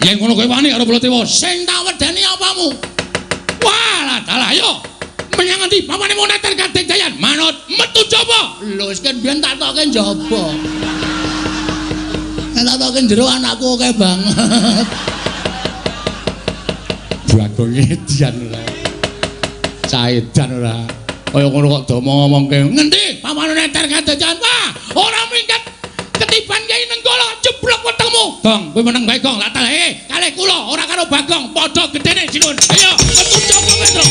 Yen ngono kowe wani karo Baladewa, sing tak wedeni apamu? Wah, dalah ayo. Menyang endi pawane moneter Kadingjayan? Manut metu jaba. Lho wis ken biyen tak tokke njaba. Nek tak tokke jero anakku akeh banget. Bagong edan ora. Cah edan ora. Kaya ngono kok do ngomongke. Ngendi pawane neter Kadingjayan? Wah, ora minggat. Ketiban Kyai Nenggala jeblok wetengmu. Gong, kowe meneng bae Gong. Lah talehe kalih kula ora karo Bagong, padha gedene Sinuwun. Ayo, metu jaba Petro.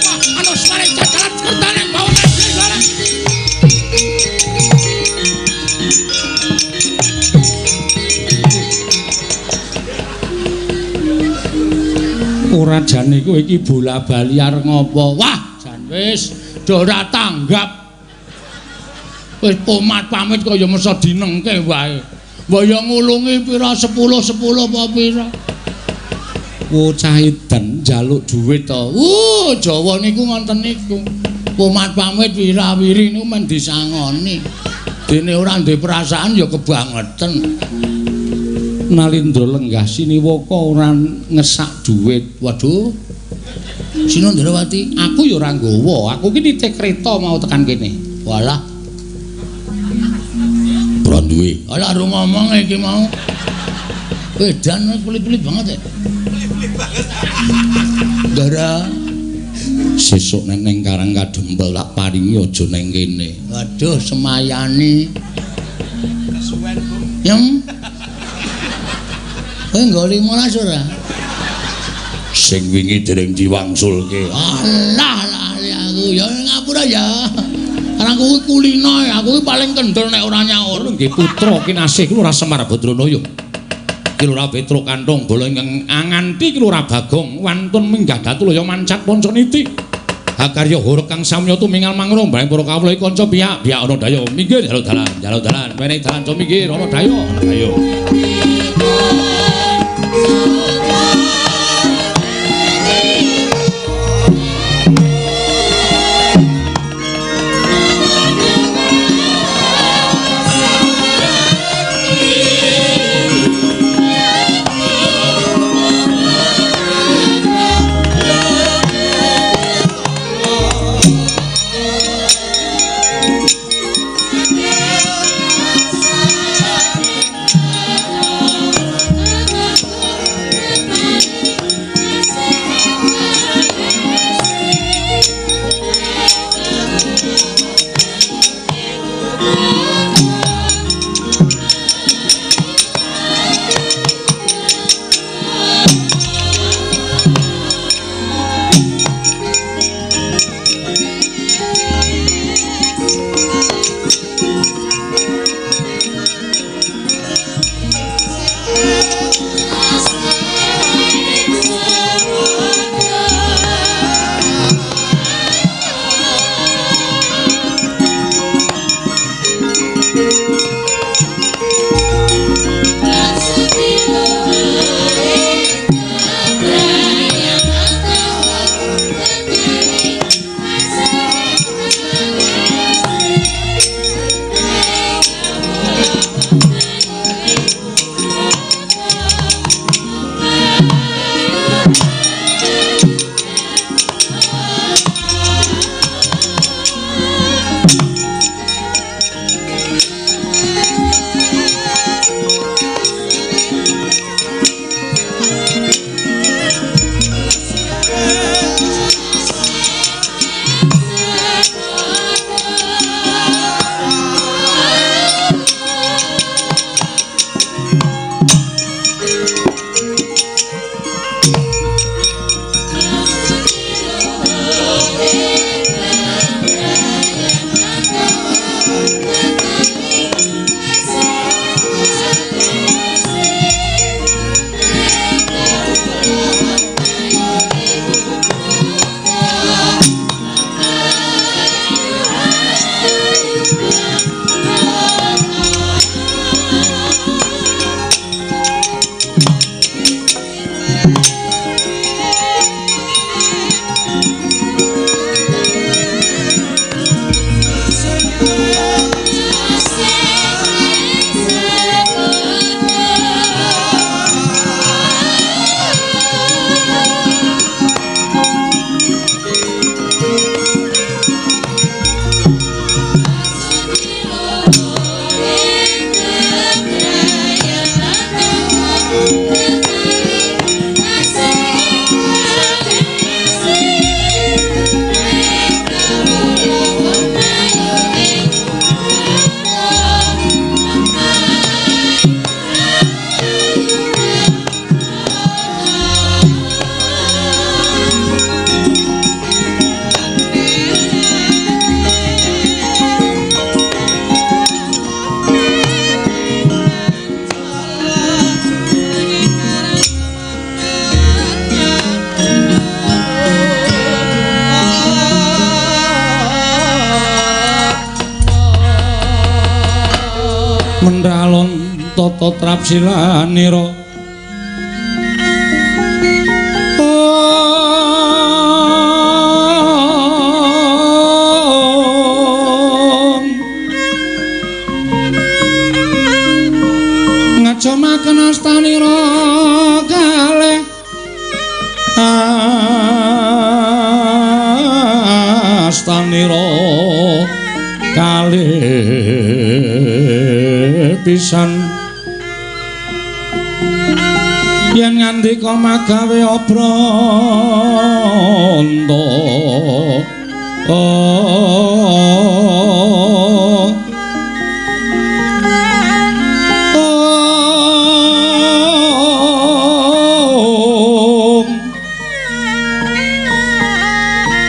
Wah, ana swara cacalan kertane bawana Nenggala. Ora jane kowe iki bola-bali arep ngopo? Wah, jan wis do ora tanggap. Wis pomat pamit kaya mesa dinengke wae. Mbok ya ngulungi pira 10 10 apa pira. Bocah edan njaluk dhuwit to. Jawa niku ngoten niku. Pomat pamit wirawiri niku men disangoni. Dene ora duwe perasaan ya kebangeten. Nalindra lenggah siniwaka ora ngesak dhuwit. Waduh. Sinundrawati, aku ya ora nggawa. Aku ki nitih kreta mau tekan kene. Walah. Ora duwe. Alah ora ngomong iki mau. Edan pelit-pelit banget ya. Pelit-pelit banget. Ndara sesuk nek ning Karang Kadempel tak paringi aja ning kene. Waduh, semayani. Kesuwen, Bu. Yang kowe nggo 15 ora? Sing wingi dereng diwangsulke. Alah lali aku ya ngapura ya. Karang kuwi kulino, aku paling kendel nek ora nyaur. Nggih putra kinasih Lurah Semar Badranaya. Ki Lurah Petruk Kanthong bala ingkang anganti Ki Lurah Bagong wantun minggah datulaya mancat pancaniti. Hakarya horeg kang samya tumingal mangrung bareng para kawula iki kanca piyak piyak ana daya minggir jaluk dalan jaluk dalan menehi dalan co minggir ana daya ana daya. Mendralon tata trapsilanira. Ngajomaken astanira kalih astanira kalih pisan yen ngandika magawe obranta.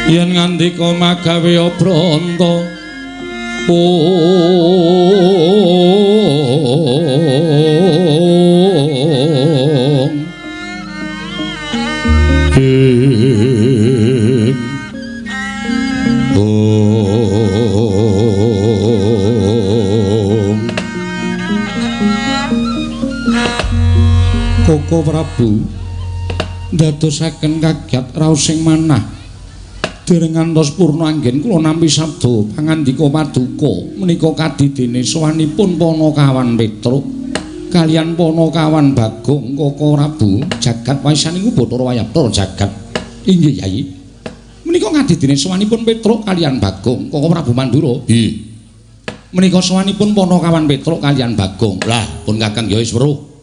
Yen ngandika magawe obranta. Om. Koko Prabu ndadosaken kagiat raos sing manah. Dereng ngantos purna anggen kula nampi sabda pangandika paduka menika kadidene sowanipun Panakawan Petruk kaliyan Panakawan Bagong. Koko Prabu jagat waisan niku Bathara Wayabdara jagat. Inggih Yai. Menika kadidene sowanipun Petruk kaliyan Bagong. Koko Prabu Mandura. Nggih. Menika sowanipun Panakawan Petruk kaliyan Bagong. Lah pun Kakang ya wis weruh.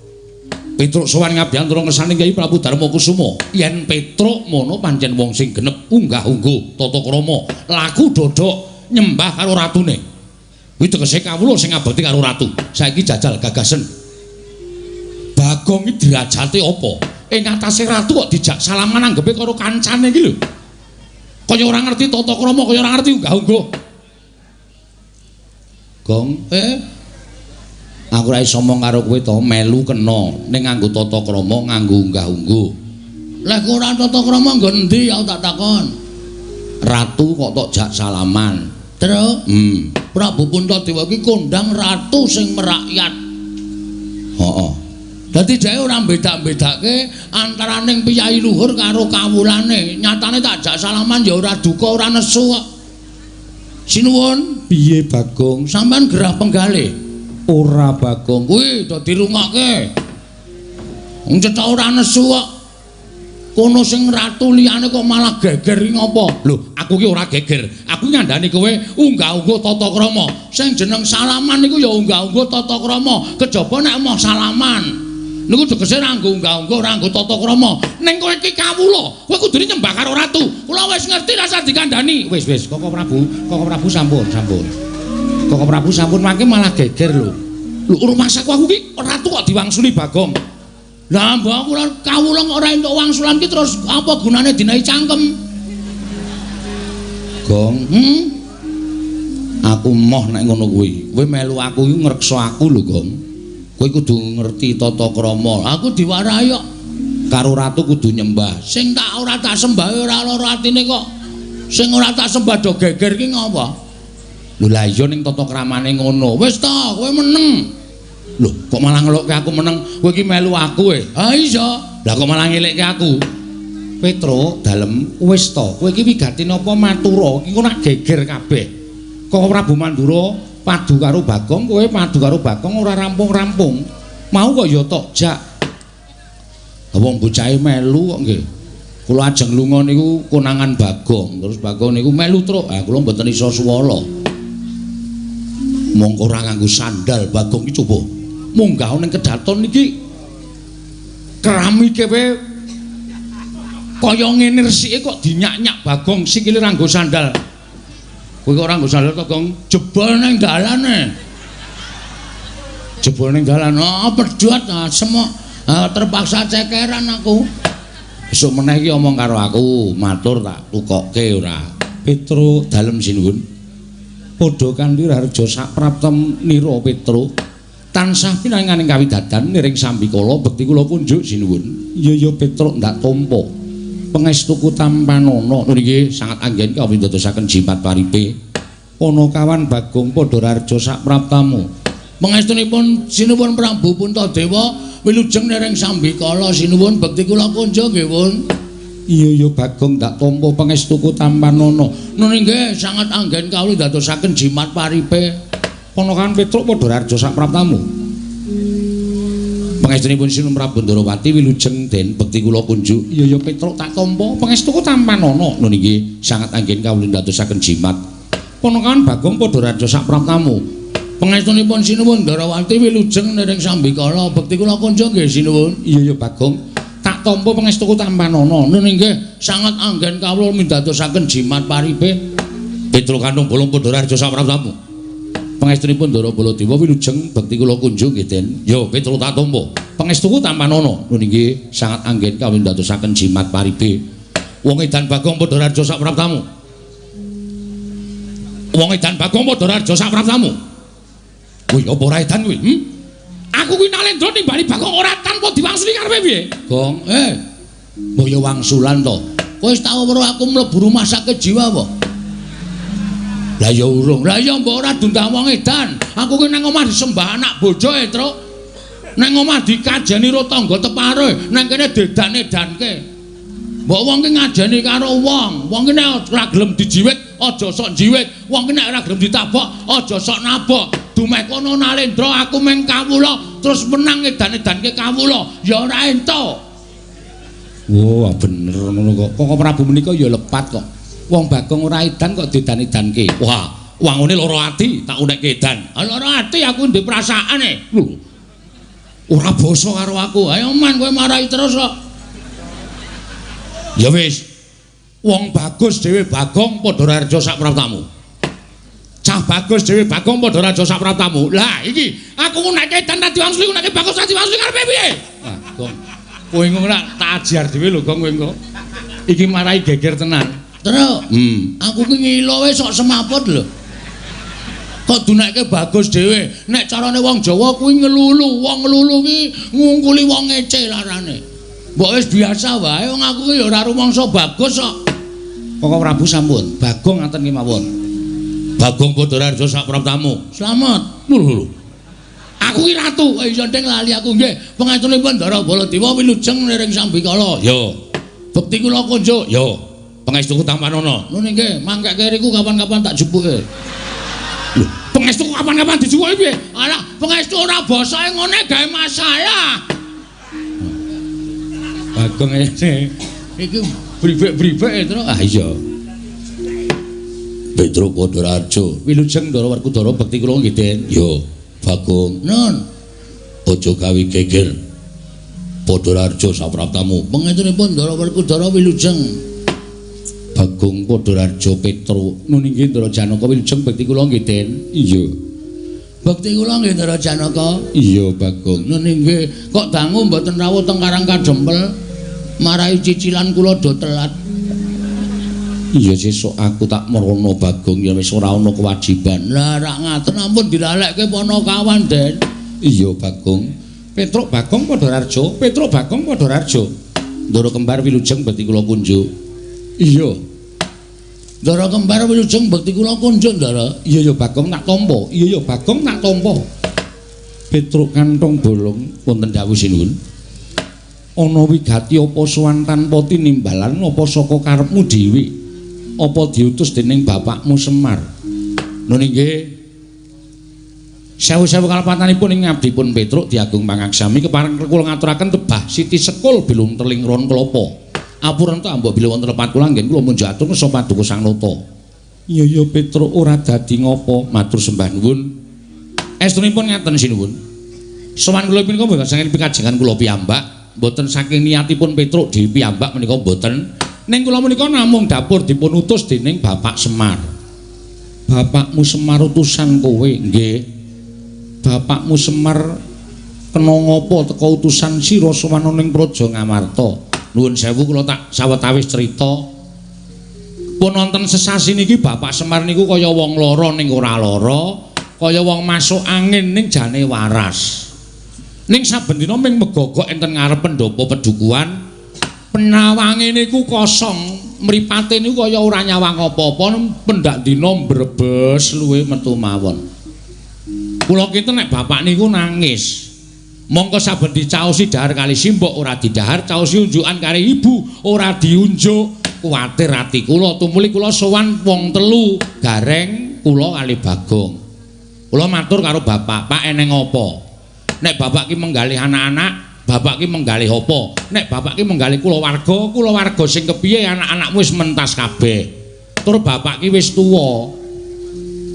Petruk sowan ngabiyantara ngersane Kyai Prabu Darma Kusuma. Yen Petruk mono pancen wong sing genep unggah-ungguh tata krama, laku dodok nyembah karo ratune. Kuwi tegese kawula sing ngabekti karo ratu. Saiki jajal gagasen. Bagong iki derajate apa? Ing atase ratu kok dijak salaman anggepe karo kancane iki lho. Kaya ora ngerti tata krama, kaya ora ngerti unggah-ungguh. Gong, aku ora iso omong karo kowe to, melu kena ning nganggo tata krama, nganggo unggah-ungguh. Lah kok ora tata krama nggon endi aku tak takon. Ratu kok tok jak salaman. Terus, Prabu Puntadewa iki kondang ratu sing merakyat. Heeh. Dadi dheke ora beda-bedake antaraning piyayi luhur karo kawulane. Nyatane tak jak salaman ya ora duka, ora nesu kok. Sinuwun, piye Bagong? Sampeyan gerah penggalih. Ora Bagong, kuwi do dirungokke. Wong cetha ora nesu kok. Kono sing ratu liyane kok malah geger iki ngopo? Lho, aku ki ora geger. Aku ngandani kowe unggah-ungguh tata krama. Sing jeneng salaman niku ya unggah-ungguh tata krama. Kejaba nek emoh salaman. Niku tegese ora nganggo unggah-ungguh, ora nganggo tata krama. Ning kowe iki kawula, kowe kudune nyembah karo ratu. Kula wis ngerti rasa dikandani. Wis wis, Koko Prabu, Koko Prabu sampun, sampun. Koko Prabu sampun mangke malah geger lho. Lho rumangsaku aku ki ratu kok diwangsuli Bagong. Lah mbok aku kawula kok ora entuk wangsulan ki terus apa gunane dinahi cangkem? Gong, Aku moh nek ngono kuwi. Kowe melu aku iku ngreksa aku lho, Gong. Kowe kudu ngerti tata krama. Aku diwarahi kok. Karo ratu kudu nyembah. Sing tak ora tak sembah ora lara atine kok. Sing ora tak sembah do geger ki ngopo? Lho lah iya ning tata kramane ngono. Wis ta, kowe meneng. Lho, kok malah ngelokke aku meneng? Kowe iki melu aku e. Ha iya. Lah kok malah ngelekke aku? Petruk, dalem wis ta. Kowe iki wigati napa matura? Iki nak geger kabeh. Kok Prabu Mandura padu karo Bagong, kowe padu karo Bagong ora rampung-rampung. Mau kok ya tok jak. Wong bocahe melu kok nggih. Kula ajeng lunga niku konangan Bagong, terus Bagong niku melu truk. Ah kula mboten iso suwala. Mongko ora nganggo sandal Bagong iki coba. Munggah ning kedaton iki keramike wae kaya ngene resike kok dinyak-nyak Bagong sikile ora nganggo sandal. Kowe kok ora nganggo sandal to, Gong? Jebol ning dalane. Jebol ning dalan. Oh, pedhot asem kok. Terpaksa cekeran aku. Besok meneh iki omong karo aku, matur tak tukokke ora. Petruk dalem sinuwun. Padha kanthi raharja sapraptem nira Petruk. Tansah pinanganing kawidadan niring sambikala bekti kula kunjuk sinuwun. Iya ya Petruk ndak tampa. Pangestuku tampanana niki sangat anggen kawindadosaken jimat paripe. Panakawan Bagong padha raharja sapraptamu. Pangestunipun Sinuwun Prabu Puntadewa wilujeng nereng sambikala sinuwun bekti kula kunjung nggih pun. Iya ya Bagong tak tampa pangestuku tampanana. Nun inggih sanget anggen kawula ndadosaken jimat paripe. Ponakan Petruk padha raja sak praptamu. Pangestunipun Sinuwun Prabu Ndarawati wilujeng den bekti kula kunjuk. Iya ya Petruk tak tampa pangestuku tampanana. Nun inggih sanget anggen kawula ndadosaken jimat. Ponakan Bagong padha raja sak praptamu. Pangestunipun Sinuwun Ndarawati wilujeng nereng sambikala bekti kula kunjuk nggih sinuwun. Iya ya Bagong tak tampa pangestuku tampanana. Nun inggih sanget anggen kawula mindhadosaken jimat paripe. Petruk kantung bolong padha raja sak praptamu. Pangestunipun Ndara Baladewa wilujeng bekti kula kunjung nggih Den. Ya Petruk tak tampa pangestuku tampanana. Nun inggih sanget anggen kawula mindhadosaken jimat paripe. Wong edan Bagong padha raja sak praptamu. Wong edan Bagong padha raja sak praptamu. Kuwi apa ora edan kuwi? Aku kuwi Nalendra nimbali Bagong ora tanpa diwangsuli karepe piye? Gong, mbok ya wangsulan to. Kowe wis tau weruh aku mlebu rumah sakit jiwa apa? Lah ya urung. Lah ya mbok ora diundang wong edan. Aku kuwi nang omah disembah anak bojo e, Truk. Nang omah dikajeni ro tangga tepare, nang kene dedan-edanke. Mbok wong ki ngajeni karo wong. Wong ki nek ora gelem dijiwit, aja sok njiwit. Wong ki nek ora gelem ditabok, aja sok nabok. Dumeh kono Nalendra aku meng kawula terus menang edan-edanke kawula ya ora entuk. Wah bener ngono kok. Koko Prabu menika ya lepat kok. Wong Bagong ora edan kok diedan-edanke. Wah, wangune lara ati tak unekke edan. Ah lara ati aku ndek perasaane. Lho. Ora basa karo aku. Ayo man kowe marahi terus kok. Ya wis. Wong bagus dhewe Bagong padha raja sak praptamu. Cah bagus dhewe Bagong padha raja sak praptamu. Lah iki aku ngunekke edan ta diwangsuli ngunekke bagus ta diwangsuli karepe piye? Wah, Gong. Kowe ngono tak ajar dhewe lho Gong kowe engko. Iki marai geger tenan. Truk. Aku ki ngilo wis sok semaput lho. Kok dunekke bagus dhewe. Nek carane wong Jawa kuwi ngelulu, wong ngelulu ki ngungkuli wong ngece larane. Mbok wis biasa wae wong aku ki ya ora rumangsa bagus kok. Koko Prabu sampun, Bagong ngaten kemawon. Bagong padha raja sak praptamu. Slamet. Lho lho. Aku ki ratu. Iya ndeng lali aku nggih. Pangestunipun Ndara Baladewa wilujeng niring sambikala. Ya. Bekti kula kunjuk. Ya. Pangestuku tampanana. Nun nggih, mangkeke riku kapan-kapan tak jupuke. Lho, pangestuku kapan-kapan dijupuke piye? Alah, pangestu ora basae ngene gawe masalah. Bagong ngene. Iki bribek-bribek terus. Ah iya. Petruk Padha wilujeng Ndara Werkudara bekti kula nggih Den. Ya, Bagong. Nun. Aja gawe geger. Padha sapraptamu. Pangestunipun Ndara Werkudara wilujeng. Bagong Padha Petruk. Nun inggih Ndara Janaka wilujeng bekti kula nggih Den. Iya. Bekti kula nggih Ndara Janaka. Iya, Bagong. Nun inggih. Kok dangu mboten rawuh teng Karang Kadempel? Marai cicilan kula do telat. Iya sesuk aku tak merono Bagong ya wis ora ana kewajiban. Lah rak ngaten ampun dilalekke panakawan, Den. Iya Bagong. Petruk Bagong padha raja, Petruk Bagong padha raja. Ndara kembar wilujeng bekti kula kunjuk. Iya. Ndara kembar wilujeng bekti kula kunjuk, Ndara. Iya ya Bagong tak tampa. Iya ya Bagong tak tampa. Petruk kantong bolong wonten dawuh sinuwun. Ana wigati apa sowan tanpa tinimbalan apa saka karepmu dhewe? Apa diutus dening bapakmu Semar? Nun inggih. Sewu-sewu kalepatanipun ing ngabdipun Petruk diagung pangaksami kepareng kula ngaturaken tebah siti sekul bilung teling ron klapa. Apurenta mbok bilih wonten lepat kula anggen kula munjuk atur ngeso paduka Sang Nata. Iya ya Petruk ora dadi ngopo, matur sembah nuwun. Estunipun ngaten sinuwun. Sowan kula punika mboten saking pikajengan kula piyambak, mboten saking niatipun Petruk dhewe piyambak menika mboten. Ning kula menika namung dapur dipun utus dening Bapak Semar. Bapakmu Semar utusan kowe nggih. Bapakmu Semar kena ngapa teka utusan sira sowan ning Praja Ngamarta. Nuwun sewu kula tak sawetawis crita. Pun wonten sesasi niki Bapak Semar niku kaya wong lara ning ora lara, kaya wong masuk angin ning jane waras. Ning saben dina ming megogok enten ngarep pendopo pedukuhan. Penawange niku kosong, mripate niku kaya ora nyawang apa-apa, pendak dina mbrebes luwe metu mawon. Kula kinten nek bapak niku nangis. Mongko saben dicaosi dahar kali simbok ora didahar, caosi unjukan kali ibu ora diunjuk. Kuwatir ati kula, tumuli kula sowan wong telu, Gareng, kula kali Bagong. Kula matur karo bapak, "Pak eneng apa? Nek bapak ki menggalih anak-anak, bapak ki menggalih apa? Nek bapak ki menggalih kulawarga, kulawarga sing kepiye anak-anakmu wis mentas kabeh. Tur bapak ki wis tuwa.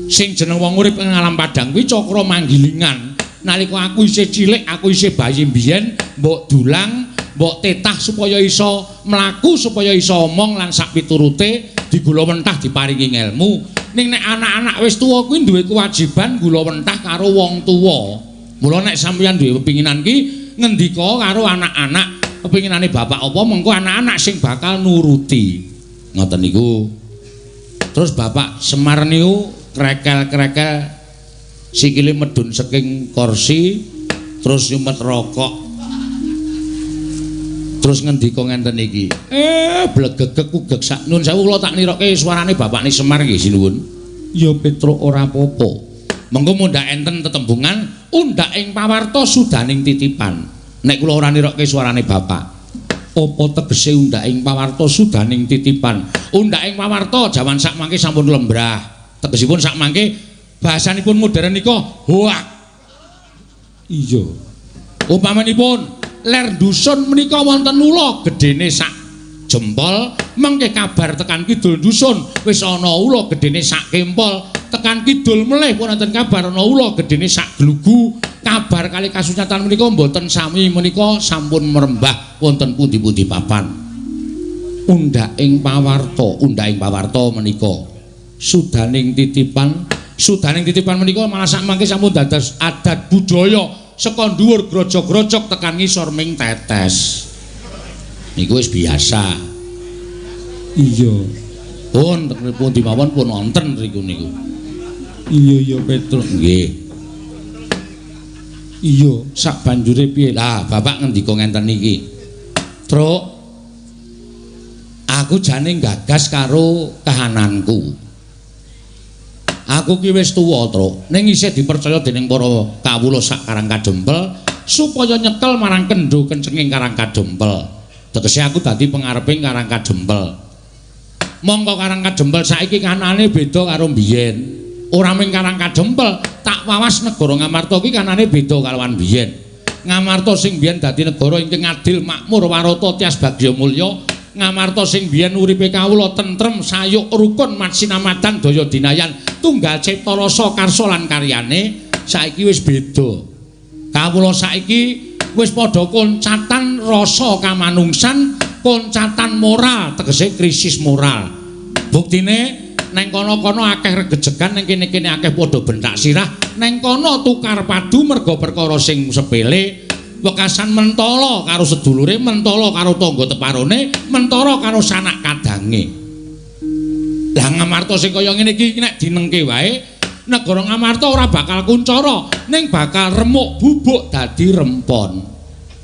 Sing jeneng wong urip ing alam padang kuwi cakra manggilingan. Nalika aku isih cilik, aku isih bayi mbiyen, mbok dulang, mbok tetah supaya iso mlaku, supaya iso omong lan sak piturute digula mentah diparingi ngelmu. Ning nek anak-anak wis tuwa kuwi duwe kewajiban gula mentah karo wong tuwa. Mula nek sampeyan duwe pepinginan ki ngendika karo anak-anak, pepinginane bapak apa mengko anak-anak sing bakal nuruti." Ngoten niku. Terus Bapak Semar niku krekel-krekel sikile medhun saking kursi terus nyumet rokok. Terus ngendika ngenten iki. Blegegeg ugeg sak nun sewu kula tak nirokke suarane bapakne Semar nggih sinuwun. Ya Petruk ora apa-apa. Mengko mundhak enten tetembungan undhak ing pawarta sudaning titipan. Nek kula ora nirokke suarane bapak. Apa tegese undhak ing pawarta sudaning titipan? Undhak ing pawarta jaman sak mangke sampun lembrah. Tegesipun sak mangke bahasanipun modern nika hoak. Iya. Umpamanipun ler dusun menika wonten ula gedene sak jempol, mengke kabar tekan kidul dusun wis ana ula gedene sak kempol, tekan kidul melih pun wonten kabar ana ula gedene sak glugu. Kabar kali kasunyatan menika mboten sami menika sampun merembah wonten pundi-pundi papan. Undhak ing pawarta, undhak ing pawarta menika sudaning titipan, sudaning titipan menika malah sak mangke sampun dados adat budaya saka dhuwur grojog-grojog tekan ngisor ming tetes. Niku wis biasa. Iya. Pun pundi mawon pun wonten riku niku. Iya iya Petruk. Nggih. Iya, sak banjure piye? Lah, bapak ngendika ngenten iki. Truk, aku jane gagas karo kahananku. Aku ki wis tuwa, Truk. Ning isih dipercaya dening para kawula sak Karang Kadempel supaya nyekel marang kendho kencenging Karang Kadempel. Tegese aku dadi pengareping Karang Kadempel. Mongko Karang Kadempel saiki kanane beda karo mbiyen. Ora mung Karang Kadempel, tak wawas negara Ngamarta ki kanane beda kalawan biyen. Ngamarta sing biyen dadi negara ingkang adil, makmur, warata, tias bagya mulya. Ngamarta sing biyen uripe kawula tentrem, sayuk, rukun, matsinamadan, daya dinayan, tunggal cipta rasa karsa lan karyane saiki wis beda. Kawula saiki wis padha koncatan rasa kamanungsan, koncatan moral, tegese krisis moral. Buktine neng kono-kono akeh regejegan, neng kene-kene akeh padha bentak sirah, neng kono tukar padu merga perkara sing sepele, wekasan mentala karo sedulure, mentala karo tangga teparone, mentara karo sanak kadange. Lah Ngamarta sing kaya ngene iki nek dinengke wae, negara Ngamarta ora bakal kuncara, ning bakal remuk bubuk dadi rempon.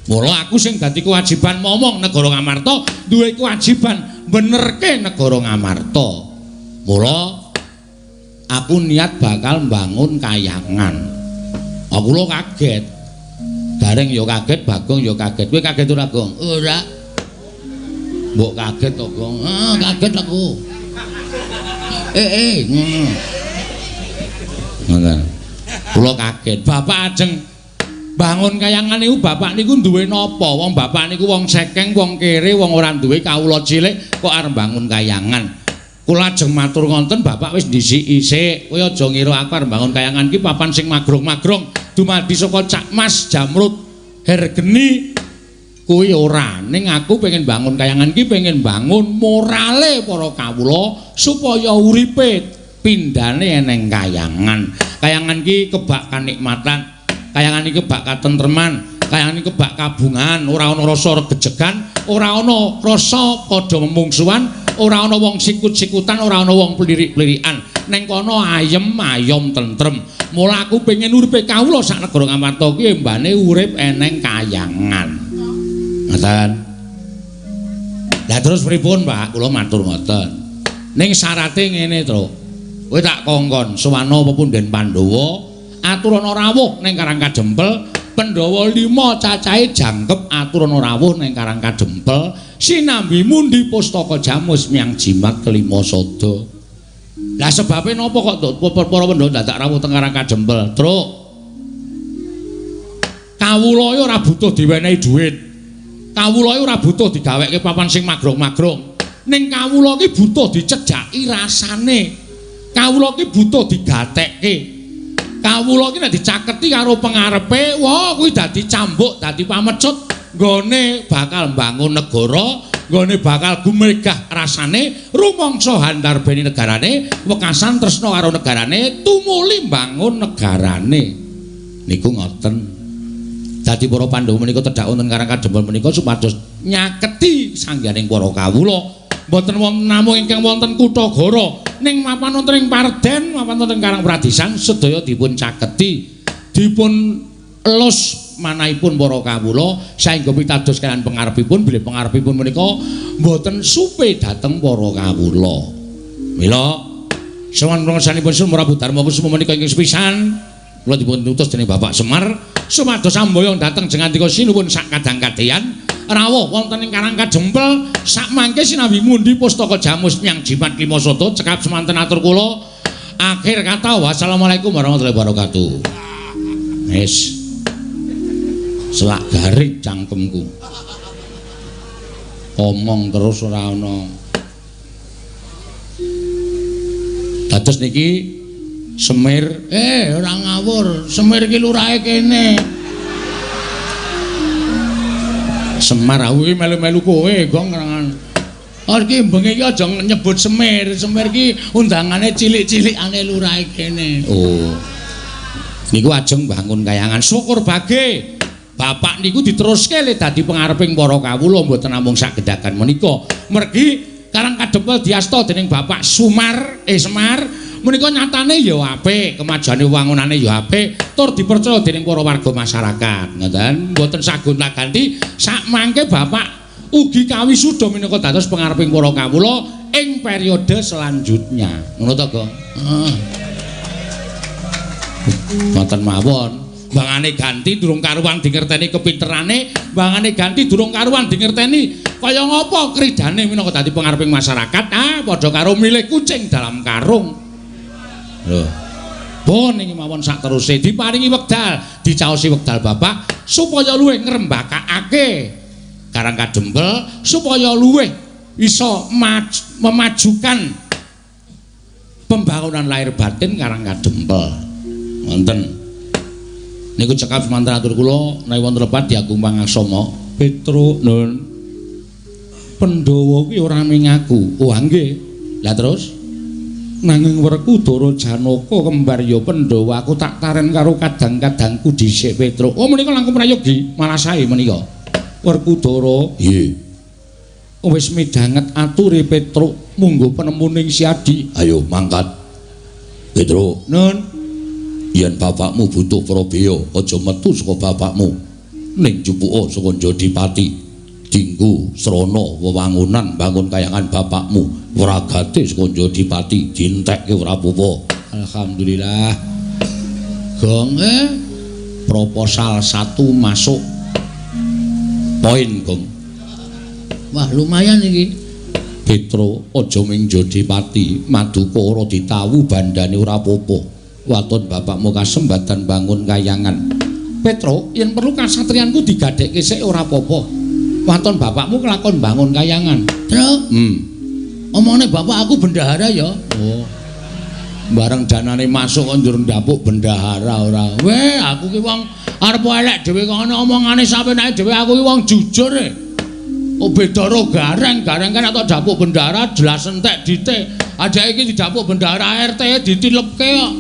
Mula aku sing dadi kewajiban momong negara Ngamarta duwe kewajiban benerke negara Ngamarta. Mula aku niat bakal mbangun kayangan. Aku lho kaget. Gareng ya kaget, Bagong ya kaget. Kowe kaget ora, Gong? Ora. Mbok kaget to, Gong? Ah, kaget aku. Ngono. Ngoten. Kula kaget. Bapak ajeng bangun kayangan niku bapak niku duwe napa? Wong bapak niku wong sekeng, wong kere, wong ora duwe kawula cilik kok arep bangun kayangan. Kula ajeng matur ngonten bapak wis ndhisiki sik. Kowe aja ngira aku arep bangun kayangan ki papan sing magrong-magrong dumadi saka Cak Mas, Jamrut, Hergeni kuwi ora. Ning aku pengen bangun kayangan ki pengen bangun morale para kawula supaya uripe pindhane eneng kayangan. Kayangan ki kebak kanikmatan, kayangan iki kebak katentreman, kayangan iki kebak kabungan, ora ana rasa regejegan, ora ana rasa padha memungsuhan, ora ana wong sikut-sikutan, ora ana wong plirik-plirikan. Neng kono ayem ayom tentrem. Mula aku pengen uripe kawula sak negara Ngamarta ki embane urip eneng kayangan. Ngoten. Lah terus pripun, Pak? Kula matur ngoten. Ning syarate ngene, Truk. Kowe tak kongkon sowana pepunden Pandhawa aturana rawuh ning Karang Kadempel. Pandhawa 5 cacahe jangkep aturana rawuh ning Karang Kadempel sinambi mundi pustaka jamus miang jimat kelima sada. Lah sebabe napa kok para Pandhawa dadak rawuh teng Karang Kadempel? Truk. Kawula ora butuh diwenehi dhuwit. Kawula ora butuh digawekke papan sing magrong-magrong. Ning kawula iki butuh dicejaki rasane. Kawula iki butuh digatekke. Kawula iki nek dicaketi karo pengarepe, wah kuwi dadi cambuk, dadi pamecut, nggone bakal mbangun negara, nggone bakal gumregah rasane, rumangsa handarbeni negarane, wekasan tresna karo negarane, tumuli mbangun negarane. Niku ngoten. Dadi para Pandhawa menika tedhak wonten Karang Kadempel menika supados nyaketi sangganing para kawula. Mboten wonten namung ingkang wonten Kutagara, ning mapan wonten ing Parden, mapan wonten Karang Pradisan sedaya dipun caketi, dipun elus manahipun para kawula saengga pitados kaliyan pengarepipun, bilih pengarepipun menika mboten supe dhateng para kawula. Mila sowan pangsanipun Sri Prabu Darma Kusuma menika ingkang sepisan kula dipun utus dening Bapak Semar supados samboyong dhateng jengandika sinuwun sak kadang-kadeyan rawuh wonten ing Karang Kadempel sakmangke sinambi mundi pustaka jamus miang jimat lima sada. Cekap semanten atur kula, akhir kata wassalamualaikum warahmatullahi wabarakatuh. Wis selak garik cangkemku, omong terus ora ana. Dados niki Semir, ora ngawur, Semir iki lurahe kene. Semar aku iki melu-melu kowe, Gong. Oh iki bengi iki aja nyebut Semir. Semir iki undangane cilik-cilikane lurahe kene. Oh. Niku ajeng bangun kayangan. Syukur bage bapak niku diteruske le dadi pengareping para kawula mboten namung sak gedhagan menika. Mergi Karang Kadempel diasta dening Bapak Sumar, Semar menika nyatane ya apik, kemajuane wangunane ya apik, tur dipercaya dening para warga masyarakat. Ngoten, mboten sagonta-ganti sakmangke bapak ugi kawisuda minangka dados pengareping para kawula ing periode selanjutnya. Ngono to, Gong? Heeh. Ngoten mawon. Bangane ganti durung karuan dingerteni kepinterane, bangane ganti durung karuan dingerteni kaya ngapa kridane minangka dadi pengareping masyarakat. Ah, padha karo milih kucing dalam karung. Lho. Pun iki mawon sak teruse diparingi wekdal, dicaosi wekdal bapak supaya luwih ngrembakakake Karang Kadempel, supaya luwih iso memajukan pembangunan lahir batin Karang Kadempel. Wonten. Niku cekap semanten atur kula, nek wonten lepat diagung pangaksama. Petruk nun. Pandhawa kuwi ora ming aku. Oh nggih. Lah terus nanging Werkudara Janaka kembar ya Pandhawa, aku tak taren karo kadang-kadangku dhisik Petruk. Oh menika langkung prayogi, malah sae menika. Werkudara, nggih. Wis midhanget ature Petruk munggo penemuning Siadi. Ayo mangkat. Petruk, nun. Yen bapakmu butuh prabeya, aja metu saka bapakmu. Ning jupuka saka Jodipati. Dinggo srana wewangunan bangun kayangan bapakmu. Wragate saka Jodipati dientekke ora apa-apa. Alhamdulillah. Gong, proposal 1 masuk. Poin, Gong. Wah, lumayan iki. Petro, aja ming Jodipati, maduka ora ditawu bandane ora apa-apa. Waton bapakmu kasembatan bangun kayangan. Petro, yen perlu kasatriyanku digadhekke sik ora apa-apa. Waton bapakmu kelakon bangun kayangan. Truk. Omongane bapak aku bendahara ya. Oh. Bareng danane masuk kok njur ndapuk bendahara ora. Weh, aku ki wong arep elek dhewe kok ana omongane sapenake dhewe, aku ki wong jujur e. Oh beda ro gareng, gareng kan atau dapuk bendahara jelas entek dite. Ajake iki didapuk bendahara RT ditilepke kok.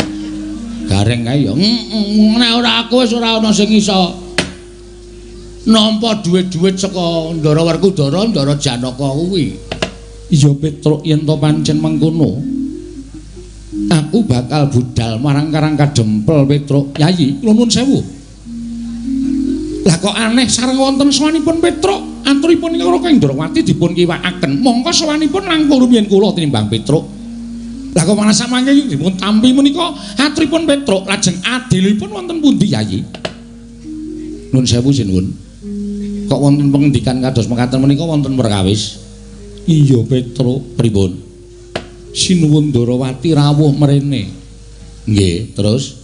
Gareng kae ya. Nek ora aku wis ora ana sing iso nampa dhuwit-dhuwit saka Ndara Werkudara, Ndara Janaka kuwi. Iya Petruk, yen to pancen mengkono, aku bakal budal marang Karang Kadempel Petruk. Yayi, kula nuwun sewu. Lah kok aneh sareng wonten sowanipun Petruk, aturipun ing Raka Indrawati dipun kiwakaken. Mongko sowanipun langkung rumiyin kula tinimbang Petruk. Lah kok malah samangke dipun tampi menika atripun Petruk lajeng adilipun wonten pundi Yayi? Nuwun sewu sinuwun. Kok wonten pengendikan kados mekaten menika wonten perkawis? Iya Petruk, pripun? Sinuwun Ndarawati rawuh mrene. Nggih, terus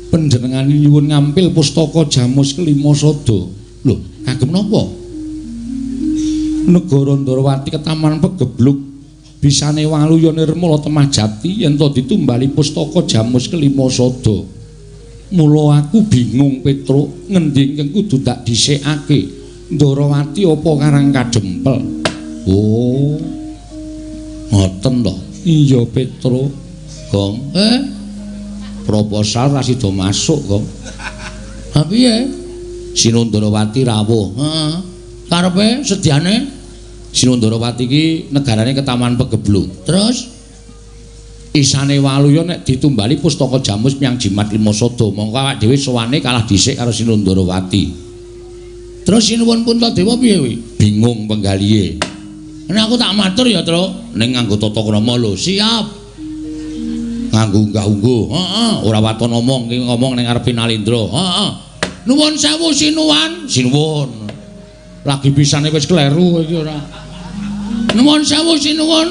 panjenengane nyuwun ngampil pustaka Jamus Kelima Sada. Lho, kagem napa? Negara Ndarawati ketaman pegebluk bisane waluya nirmala temah jati yen to ditumbali pustaka Jamus Kelima Sada. Mula aku bingung Petruk, ngendi ingkang kudu tak dhisikake? Ndarawati apa Karang Kadempel? Oh. Ngoten to. Iya Petruk. Gong, proposal ra sida masuk, Gong. Ha piye? Sinundrawati rawuh. Heeh. Karepe sediane Sinundrawati iki negarane ketaman pegebluk. Terus isane waluya nek ditumbali pustaka Jamus miyang Jimat Lima Sada, mongko awak dhewe sowane kalah dhisik karo Sinundrawati. Terus sinuwun Puntadewa piye kuwi? Bingung penggalihe. Nek aku tak matur ya, Truk, ning nganggo tata krama lho. Siap. Nganggo unggah-ungguh. Heeh, ora waton ngomong, iki ngomong ning ngarepe Nalindra. Heeh. Nuwun sewu sinuwan. Sinuwun. Lagi pisane wis kleru iki ora. Nuwun sewu sinuwun.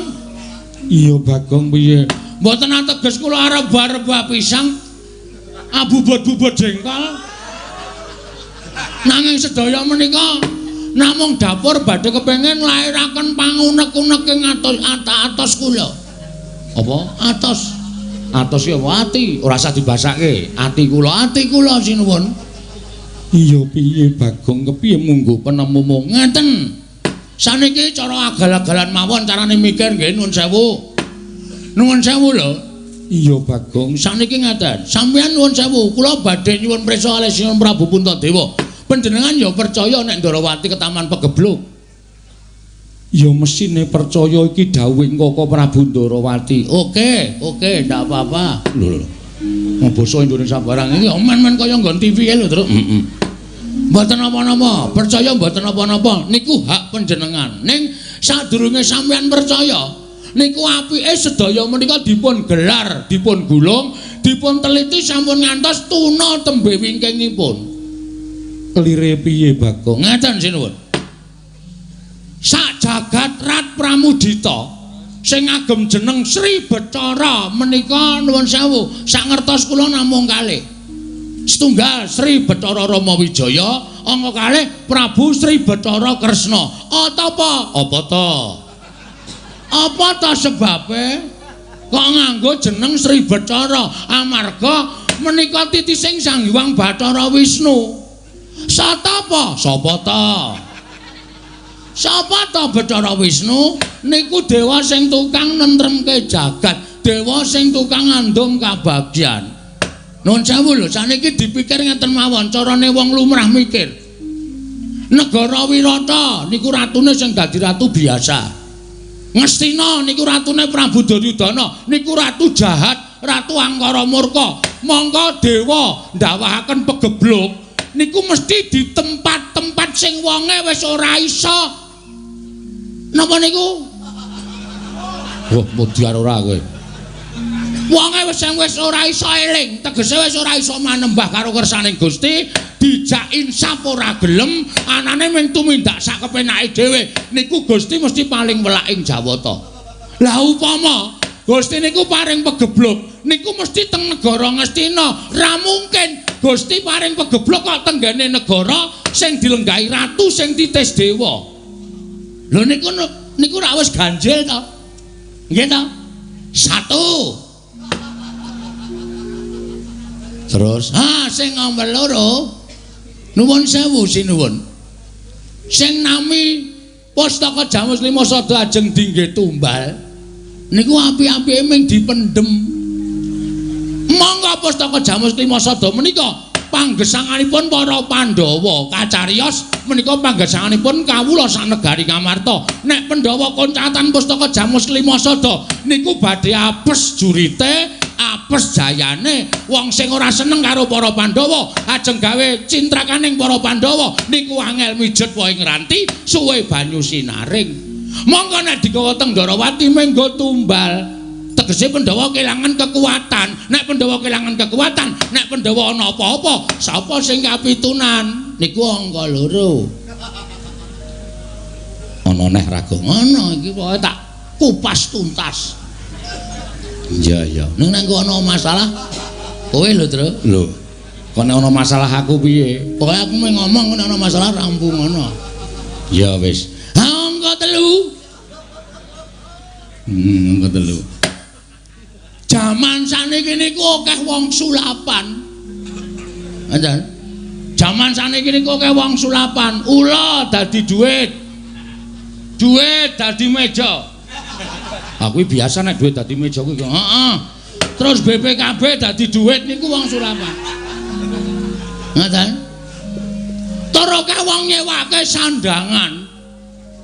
Iya Bagong piye? Mboten ateges kula arep rebah pisang. Abubut-bubut jengkol. Nanging sedaya menika namung dapur badhe kepengin nglairaken pangunek-unek ing atos kula. Apa? Atos. Atos ki apa ati? Ora usah dibasake. Ati kula sinuwun. Iya piye Bagong kepiye munggo penemumu? Ngeten. Saniki cara agal-agalan mawon carane mikir nggih nuwun sewu. Nuwun sewu lho. Iya Bagong, saniki ngeten. Sampeyan nuwun sewu, kula badhe nyuwun prisa kalih Sinuwun Prabu Puntadewa. Panjenengan ya percaya nek Ndarawati ketaman pegebluk? Ya mesine percaya iki dawuhing Koko Prabu Ndarawati. Oke, oke, ndak apa-apa. Lho lho. Basa Indonesia barang iki men-men kaya nggon TV lho, Truk. Heeh. Mboten napa-napa, percaya mboten napa-napa, niku hak panjenengan. Ning sadurunge sampeyan percaya, niku apike sedaya menika dipun gelar, dipun gulung, dipun teliti sampun ngantos tuna tembe wingkingipun. Kelire piye Bagong? Ngeten sinuwun. Sak jagat Rat Pramudita sing ngagem jeneng Sri Bathara menika nuwun sewu, sak ngertos kula namung kalih. Setunggal Sri Bathara Rama Wijaya, angka kalih Prabu Sri Bathara Kresna. Apa? Apa ta? Apa ta sebabe kok nganggo jeneng Sri Bathara? Amarga menika titising Sang Hyang Bathara Wisnu. Satapa? Sapa ta? Sapa ta Bathara Wisnu? Niku dewa sing tukang nentremke jagat, dewa sing tukang ngandum kabagyan. Nuwun sewu lho, saniki dipikir ngeten mawon, carane wong lumrah mikir. Negara Wirata niku ratune sing dadi ratu biasa. Ngastina niku ratune Prabu Duryudana, niku ratu jahat, ratu angkara murka. Mongko dewa ndawahaken pegebluk niku mesti di tempat-tempat sing wonge wis ora iso. Napa niku? Wah, mudyar ora kowe. Wonge wis ora iso eling, tegese wis ora iso manembah karo kersaning Gusti, dijak insaf ora gelem, anane mung tumindak sak kepenake dhewe. Niku Gusti mesti paling welak ing Jawata. Lah upama Gusti niku paring pegebluk, niku mesti teng negara Ngastina. Ra mungkin Gusti paring pegebluk kok tenggene negara sing dilenggahi ratu sing titis dewa. Lho niku niku rak wis ganjil to. Nggih to? Satu. Terus, ha sing nomor loro. Nuwun sewu sinuwun. Sing nami Pustaka Jamus Lima Sada ajeng dingge tumbal niku api-apike ming dipendhem. Monggo Pustaka Jamus Lima Sada menika panggesanganipun para Pandhawa kacariyos menika panggesanganipun kawula sanegari Ngamarta. Nek Pandhawa koncatan Pustaka Jamus Lima Sada niku badhe apes jurite, apes jayane. Wong sing ora seneng karo para Pandhawa ajeng gawe cintrakaning para Pandhawa niku angel mijet wae ngranti suwe banyu sinaring. Monggo nek digawa teng Ndarawati menggo tumbal. Tegese Pandhawa kelangan kekuatan. Nek Pandhawa kelangan kekuatan, nek Pandhawa ana apa-apa, sapa sing kapitunan? Niku angka 2. Ana neh raga ngono iki pokoke tak kupas tuntas. Iya iya. Ning nek ana masalah kowe lho, Tru. Lho. Kok nek ana masalah aku piye? Pokoke aku mung ngomong nek ana masalah rampung ngono. Ya wis. Ha angka 3. Angka 3. Jaman saniki niku akeh wong sulapan. Ngoten. Jaman saniki niku akeh wong sulapan. Ula dadi duit. Duit dadi meja. Aku biasa nek duit dadi meja kuwi. Heeh. Terus BPKB dadi duit niku wong sulapan. Ngoten. Tur akeh wong nyewake sandangan.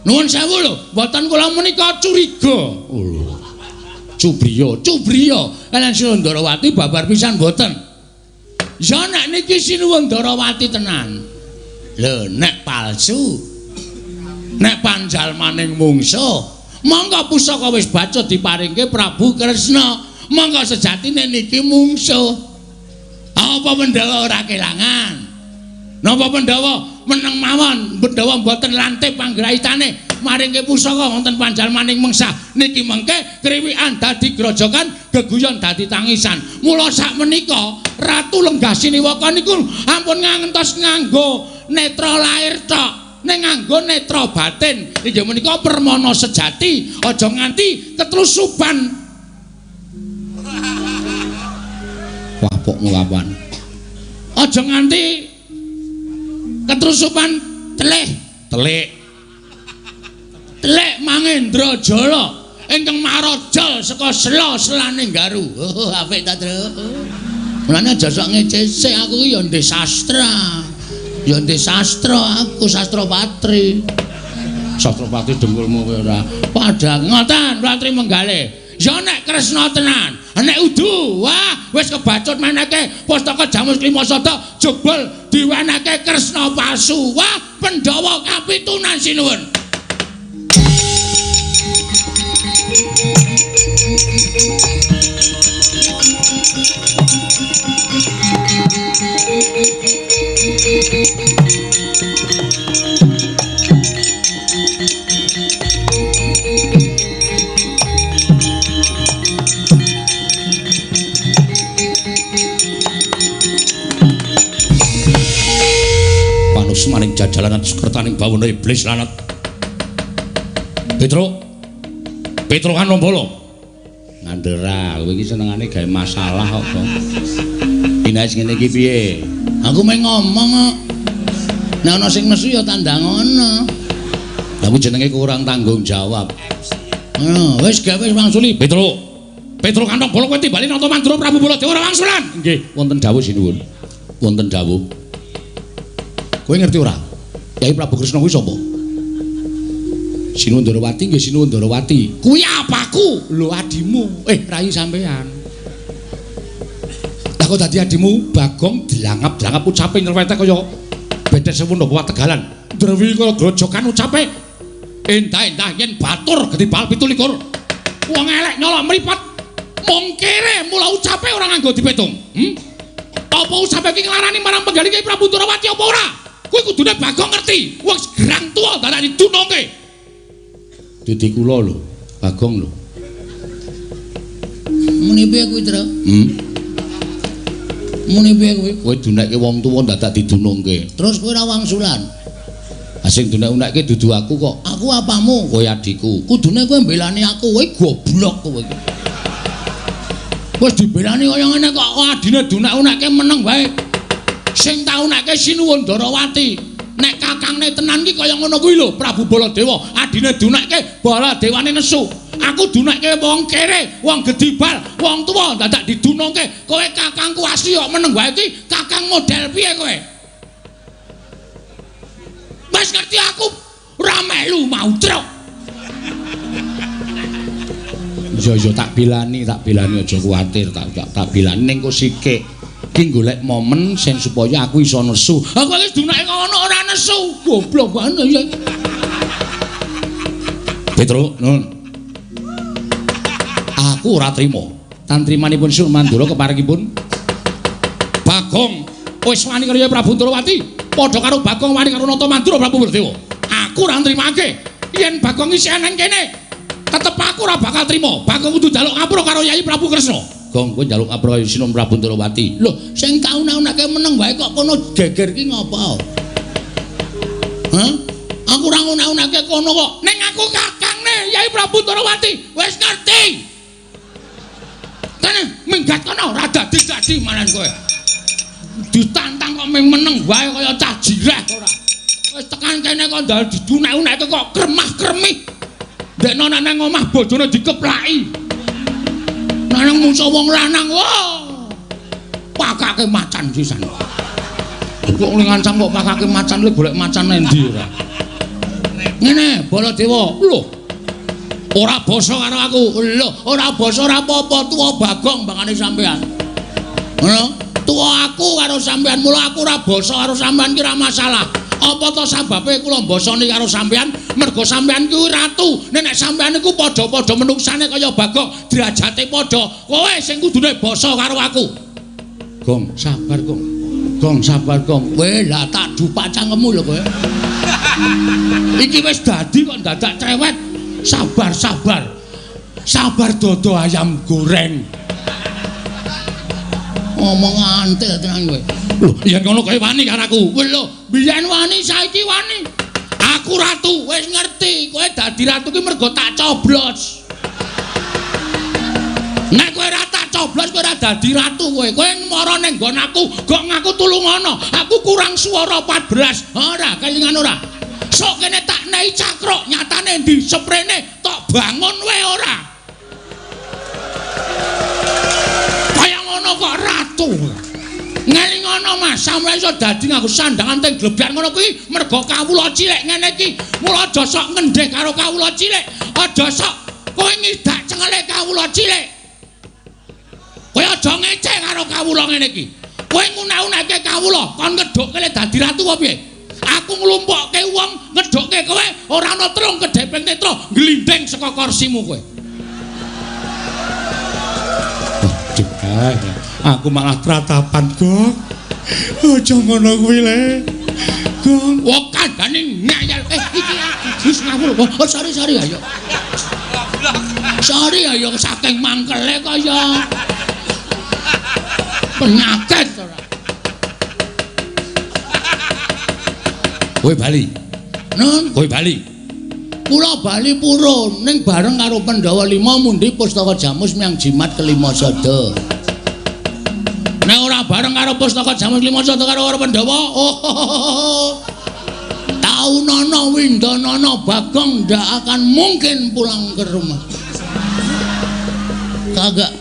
Nuwun sewu lho, mboten kula menika curiga. Oh. Cubriya, cubriya. Kaliyan Sinuwun Ndarawati babar pisan mboten. Ya nek niki Sinuwun Ndarawati tenan. Lho nek palsu. Nek panjalmaning mungsuh, monggo pusaka wis bacut diparingke Prabu Kresna. Monggo sejatine niki mungsuh. Apa Pandhawa ora kelangan? Napa Pandhawa meneng mawon, Pandhawa mboten lantip panggraitane maringke pusaka wonten panjalmaning mengsah. Niki mengke kriwikan dadi grojokan, geguyon dadi tangisan. Mula sakmenika Ratu Lenggah Siniwaka niku ampun ngantos nganggo netra lair tok, ning nganggo netra batin. Inggih menika permana sejati, aja nganti ketlusuban. Wah, pokmu kapan? Aja nganti ketrusupan telih, telik. Telik Mangendra Jala ingkang marajal saka sela-selane Garu. Oh, apik ta, Tru? Mulane aja sok ngecese aku ki ya ndek sastra. Ya ndek sastra aku, sastra patri. Sastra patri dengkulmu kowe ora. Padha ngoten, Ratri Menggale. Ya nek Kresna tenan, nek udu, wah wis kebacut meneke pustaka Jamus Klima Sada jebul diwenehke Kresna palsu. Wah, Pandhawa kapitunan sinuwun. Maning jajalanan sukertaning bawana iblis lanat. Petro, Petro Kanombolo. Ngandera, kowe iki senengane gawe masalah kok. Dinaes ngene iki piye? Aku mung ngomong kok. Nek ana sing nesu ya tandang ana. Lah kuwi jenenge kurang tanggung jawab. Ngono, wis gawe wis wangsuli. Petro, Petro Kanombolo kowe timbali nata Mandura Prabu Baladewa ora wangsulan. Nggih, wonten dawuh sinuwun. Wonten dawuh. Kowe ngerti ora? Kyai Prabu Kresna kuwi sapa? Sinuwun Ndarawati nggih Sinuwun Ndarawati. Kuwi apaku? Lho adimu. Rai sampean. Lah kok dadi adimu Bagong dilangap-dilangap ucape nyerwetek kaya bedes sewu napa Tegalan. Drewi kaya grojokan ucape. Endah-endah yen batur gedhi bal 27. Wong elek nyolok mripat. Mung kere mula ucape ora nganggo dipetung. Apa ucape iki nglarani marang penggalih Kyai Prabu Ndarawati apa ora? Kuwi kudune Bagong ngerti. Wong gerang tuwa dadak didunungke. Didi kula lho, Bagong lho. Muni piye kuwi, Tru? Muni piye kuwi? Kowe dunekke wong tuwa dadak didunungke. Terus kowe ora wangsulan. Ha sing dunek-unekke dudu aku kok. Aku apamu? Kowe adikku. Kudune kowe mbelani aku, kowe goblok kowe iki. Wis dibelani kaya ngene kok adine dunek-unekke meneng wae. Sing taunake Sinuwun Ndarawati. Nek kakangne tenan ki kaya ngono kuwi lho, Prabu Baladewa. Adine dunekke, Baladewane nesu. Aku dunekke wong kere, wong gedibal, wong tuwa dadak didunungke. Kowe kakangku asli kok meneng wae iki, kakang model piye kowe? Wis ngerti aku ora melu mautruk. Iya iya tak bilani aja kuwatir, tak bilani ning kok sikik. Ki golek momen sing supaya aku iso nesu. Aku wis dunake ngono ora nesu. Goblok banget ya. Petro, nun. Aku ora trima. Tantrimanipun Sun Mandura keparengipun Bagong wis wani karo Prabu Ndrawati, padha karo Bagong wani karo Nata Mandura Prabu Baladewa. Aku ora nrimake. Yen Bagong isih nang kene, tetep aku ora bakal trima. Bagong kudu njaluk ngapura karo Yai Prabu Kresna. Gong, kowe njaluk ngapura karo Sinom Prabu Ndrawati. Lho, sing tak una-unake meneng wae kok kono geger ki ngopo? Hah? Aku ora nguna-unake kono kok. Ning aku kakangne Yai Prabu Ndrawati wis ngerti. Kene minggat kono ora dadi-dadi malan kowe. Ditantang kok ming meneng wae kaya cah jireh ora. Wis tekan kene kok ndal didunek-uneke kok kremah-kremih. Ndekno nang omah bojone dikeplaki. Nang mungso wong lanang, wah. Pakake macan sisan. Kok ngancam kok pakake macan le golek macan endi ora. Ngene, Baladewa. Lho. Ora basa karo aku. Lho, ora basa ora apa-apa, tuwa Bagong bangane sampean. Ngono? Tuwa aku karo sampean, mula aku ora basa karo sampean ki ora masalah. Apa to sababe kula mbasani karo sampean? Mergo sampean kuwi ratu. Nek sampean niku padha-padha menungsane kaya Bagong, derajate padha. Kowe sing kudune basa karo aku. Gong, sabar, Gong. Gong, sabar, Gong. Kowe lah tak dupak cangkemmu lho kowe. Iki wis dadi kok dadak cerewet. Sabar, sabar. Sabar dodo ayam goreng. Ngomong antil tenan kowe. Lho, yen ngono kowe wani karo aku. Lho, biyen wani saiki wani. Aku ratu, wis ngerti. Kowe dadi ratu ki mergo tak coblos. Nek kowe ora tak coblos kowe ora dadi ratu kowe. Kowe mara ning nggon aku, gok ngaku tulungono. Aku kurang swara 14. Ora, kelingan ora. Sok kene tak nei cakruk, nyatane ndi seprene tok bangun wae ora. Kaya ngono kok ratu. Ngelingono Mas, sampeyan iso dadi nganggo sandangan teng glebyar ngono kuwi mergo kawula cilik ngene iki. Mula aja sok ngendheh karo kawula cilik. Aja sok kowe ngidak cengele kawula cilik. Kowe aja ngece karo kawula ngene iki. Kowe nguna-unake kawula kon ngedhukke le dadi ratu apa piye? Aku nglumpukke wong ngedhukke kowe ora ana telung kedheping netra glindhing saka kursimu kowe. Aduh, aku malah tratapan, Gong. Aja ngono kuwi le. Gong, wong kandhane ngeyel. Iki wis ngawur. Oh, sorry, sorry ayo. Sorry ayo saking mangkele kaya penyakit ora. Kowe bali. Nun, kowe bali. Kula bali purun ning bareng karo Pandhawa 5 mundi pustaka Jamus miyang jimat kelima sada. Nek ora bareng karo pustaka Jamus lima sada karo para Pandhawa, oh, taunana windanana Bagong ndak akan mungkin pulang ke rumah. Kagak.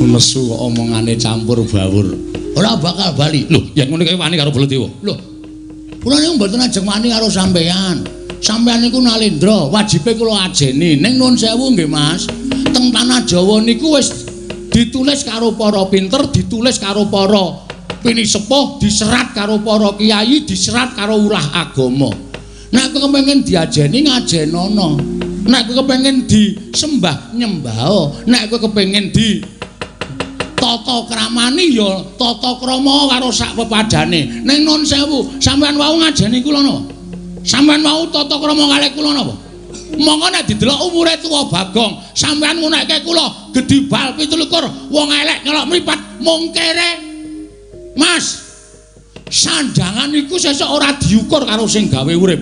Nesu kok omongane campur bawur. Ora bakal bali. Lho, yen ngono kae wani karo Baladewa. Lho, kula niku mboten ajeng wani karo sampeyan. Sampeyan niku nalendra, wajibe kula ajeni. Ning nuwun sewu nggih, Mas. Teng tanah Jawa niku wis ditulis karo para pinter, ditulis karo para pinisepuh, diserat karo para kiai, diserat karo ulah agama. Nek kowe kepengin diajeni ngajenono. Nek kowe kepengin disembah nyembah. Nek kowe kepengin di tata kramani ya tata krama karo sak pepadane. Ning nuwun sewu, sampeyan wau ngajeni kula napa? Sampeyan wau tata krama kalih kula napa? Monggo nek didelok umure tuwa Bagong, sampeyan ngunekke kula gedhi bal 27, wong elek nyelok mripat mung kere. Mas, sandangan iku sesuk ora diukur karo sing gawe urip.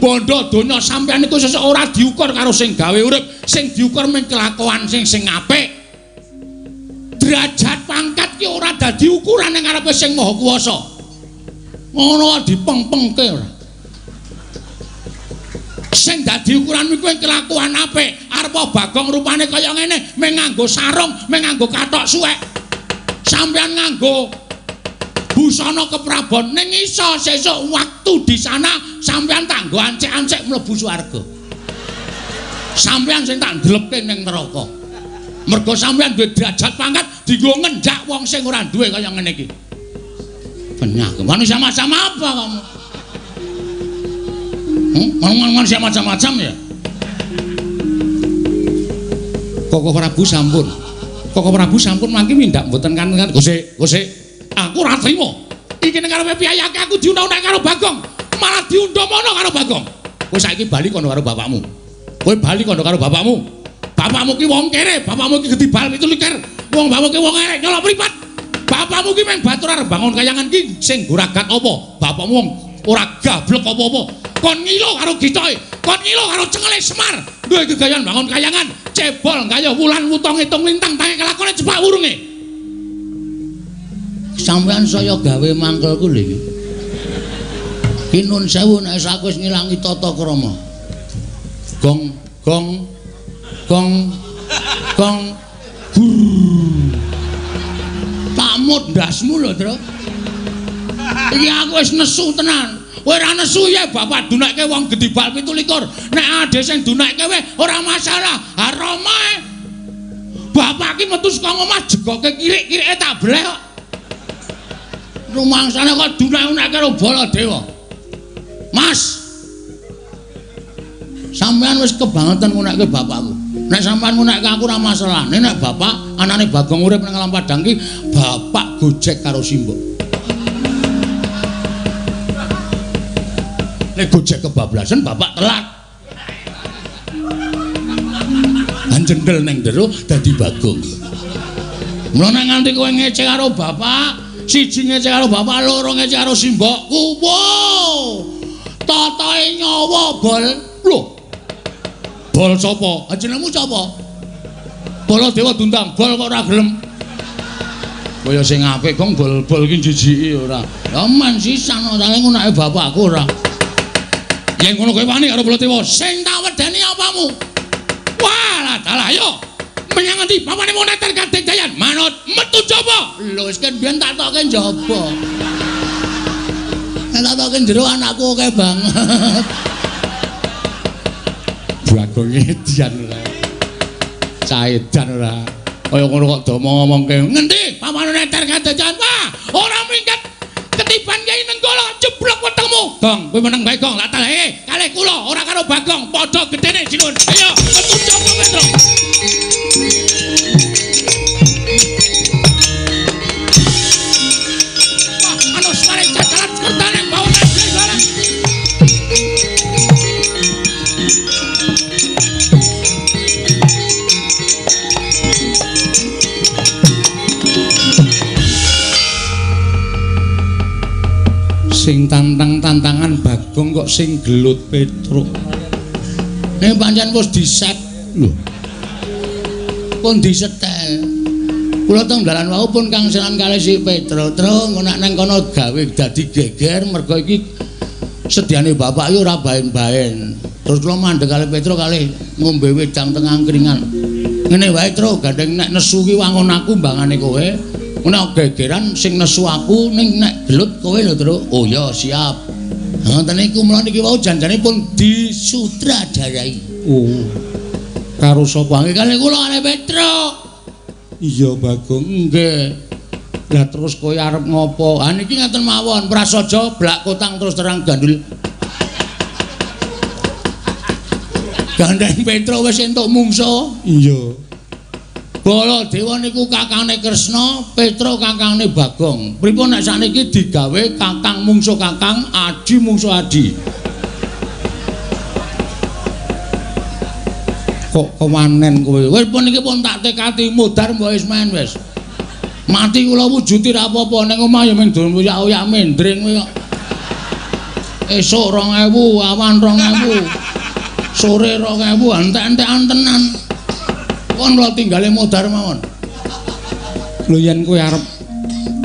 Bondo donya sampeyan iku sesuk ora diukur karo sing gawe urip, sing diukur mung kelakuan sing apik. Derajat pangkat ki ora dadi ukuran ning ngarepe sing Maha Kuwasa. Ngono dipengpengke ora. Sing dadi ukuran iku kelakuan apik. Arep Bagong rupane kaya ngene, mung nganggo sarung, mung nganggo kathok suwek. Sampeyan nganggo busana keprabon ning iso sesuk waktu di sana sampeyan tak nggo ancik-ancik mlebu swarga. Sampeyan sing tak ndlepke ning neraka. Mergo sampeyan duwe derajat pangkat dienggo ngendak wong sing ora duwe kaya ngene iki. Penyakit. Manusia macam apa kamu? Manusia macam-macam ya? Koko Prabu sampun. Koko Prabu sampun mangke mindak mboten kanten. Gosek, gosek. Aku ora trima. Iki ning karepe piyayake aku diundang-undang karo Bagong. Malah diundang mono karo Bagong. Kowe saiki bali kono karo bapakmu. Kowe bali kono karo bapakmu. Bapakmu ki wong kere, bapakmu ki gedibal 27. Wong bapakmu ki wong erek nyolok mripat. Bapakmu ki mung batur arep bangun kayangan ki sing goragat apa? Bapakmu wong ora gablek apa-apa. Kon ngilo karo gitoke, kon ngilo karo cengele Semar. Duwe gegayan bangun kayangan, cebol gayuh wulan wuta ngitung lintang tange kelakone cepak wurunge. Sampeyan saya gawe mangkelku lho iki. Ki nun sewu nek aku wis ngilangi tata krama. Gong gong gong gong gur. Takmut ndasmu lho, Tru. Iki aku wis nesu tenan. Kowe ora nesu ya bapak dunekke wong gedibal 27. Nek ade sing dunekke kowe ora masalah. Ha Rama bapak ki metu saka omah jegoke kirik-kirike tak bleh kok. Rumangsane kok dunek-unekke karo Baladewa. Mas. Sampeyan wis kebangetan ngunekke bapakku. Nek sampeyan ngunekke aku ora masalah. Nek bapak anane Bagong urip nang Alam Padang ki bapak gojek karo simbok. Nek gojek kebablasan bapak telat. Anjendel neng jero dadi Bagong. Mula nek nganti kowe ngece karo bapak, siji ngece karo bapak, loro ngece karo simbokku. Wow. Totoe nyawa bol. Lho. Bol sapa? Jenengmu sapa? Baladewa diundang, bol kok ora gelem. Kaya sing apik gong bol-bol iki jijiki ora. Ya men sisan ora ngunake bapakku ora. Yen ngono kowe wani karo Baladewa, sing tak wedeni apamu? Wah, lah dalah yo. Menyang ngendi papane moneter kadang-dayan? Manut metu jaba. Lho wis ken biyen tak tokke njaba. Nek tak tokke jero anakku akeh banget. Bagong edian ora. Caedan ora. Kaya ngono kok do ngomongke. Ngendi papane neter kadang-dayan? Wah, ora minggat. Ketiban Kyai Nenggala jeblok wetengmu. Gong, kowe meneng bae Gong, tak telehe kalih kula ora karo Bagong, padha gedene Jinun. Ayo, metu jaba Petro. Wah, ana swara jajalan kertane bawa barang. Sing tantang-tantangan Bagong kok sing gelut Petruk. Nek pancen wis diset lho. Pun disetel. Kula teng dalan wau pun kangselan kalih si Petruk. Truk engko nek nang kono gawe dadi geger mergo iki sediane bapak iki ora baen-baen. Terus kula mandeg kalih Petruk kalih ngombe wedang teng angkringan. Ngene wae Truk, gandeng nek nesu ki wangun aku mbangane kowe. Nek gegeran sing nesu aku ning nek gelut kowe lho Truk. Oh ya siap. Ngoten niku mula niki wau janjane pun disutradarai. Oh. Karo sapa? Nggih kalih kula kalih Petruk. Iya Bagong. Nggih. Lah terus kowe arep ngopo? Ha niki ngaten mawon, prasaja blak kotang terus terang gandul. Gandeng Petruk wis entuk mungsa. Iya. Baladewa niku kakangne Kresna, Petruk kakangne Bagong. Pripun nek sakniki digawe kakang mungsuh kakang, adi mungsuh adi. Kok kewanen kowe? Wis pun niki pun tak tekati mudhar mbok wis men wis. Mati kula wujuti ra apa-apa ning omah ya mung oyak-oyak mendring kowe kok. Esuk 2000, awan 2000. Sore 2000, entek-entekan tenan. Kon kula tinggale modar mawon. Lho yen kowe arep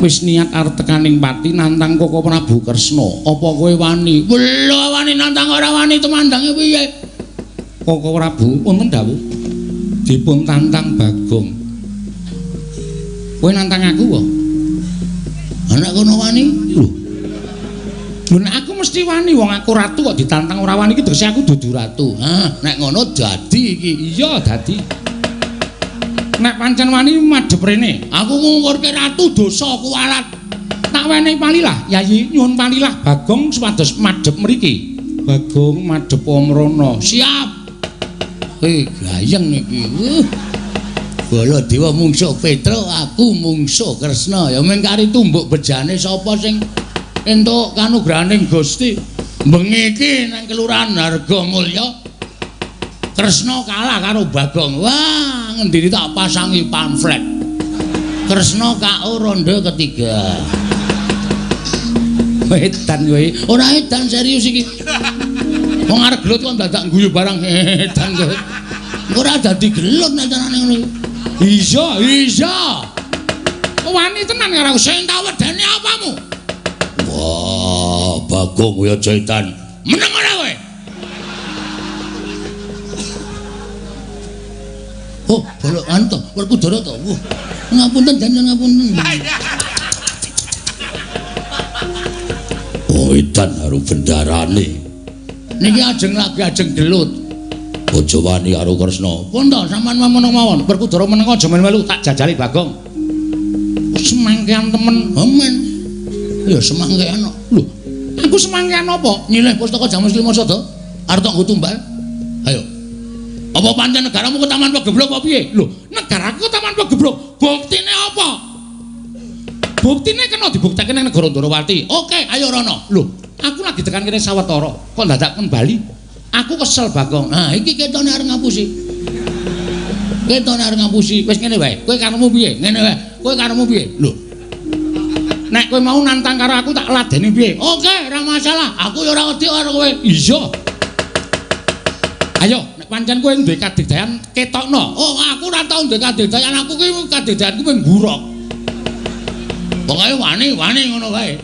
wis niat arep tekaning pati nantang Koko Prabu Kresna, apa kowe wani? Lho wani nantang ora wani tumandange piye? Koko Prabu wonten dawuh dipun tantang Bagong. Kowe nantang aku apa? Nek kono wani? Lho. Lho nek aku mesti wani, wong aku ratu kok ditantang ora wani iki tegese aku dudu ratu. Hah, nek ngono dadi iki. Iya, dadi. Nek pancen wani madhep rene. Aku ngungkurke ratu dosa kuwalat. Tak wenehi palilah, Yayi, nyuwun palilah Bagong supados madhep mriki. Bagong madhep mrono. Siap. Gayeng iki. Baladewa mungsuh Petruk, aku mungsuh Kresna. Ya mung kari tumbuk bejane sapa sing entuk kanugrahaning Gusti. Bengi iki nang Kelurahan Hargomulya Kresna kalah karo Bagong. Wah, ngendini tak pasangi pamflet. Kresna KO ronde ketiga. Edan kowe. Ora edan serius iki. Wong arep gelut kok dadak guyu barang edan kowe. Ora dadi gelut nek carane ngono. Iya, iya. Wani tenan karo sing tak wedeni apamu? Wah, Bagong kowe aja edan. Meneng ora kowe? Oh, bolok anu to, Werkudara to. Wah, ngapunten dan ngapunten. Oh, edan karo bendarane. Niki ajeng lagi ajeng gelut. Aja wani karo Kresna. Pun to, sampean meneng mawon. Werkudara meneng aja melu-melu tak jajali Bagong. Semangkean temen. Amen. Ya semangkean kok. Lho, aku semangkean apa? Nyileh pustaka Jamus Lima Sada. Arep tak nggo tumbal. Ayo. Apa pancen negaramu ketaman pegeblok apa piye? Lho, negaraku ketaman pegeblok. Buktine apa? Buktine kena dibuktekke nang negara Ndorowati. Oke, ayo rono. Lho, aku lagi tekan kene sawetara, kok dadak kembali? Aku kesel Bagong. Nah, iki ketone arep ngapusi. Ketone arep ngapusi. Wis ngene wae. Kowe karepmu piye? Ngene wae. Kowe karepmu piye? Lho. Nek kowe mau nantang karo aku tak ladeni piye? Oke, ora masalah. Aku ya ora wedi karo kowe. Iya. Ayo, nek pancen kowe duwe kadigdayan ketokno. Oh, aku ora tau duwe kadigdayan. Aku ki kadigdayanku mung ngurok. Pokoke wani-wani ngono wae.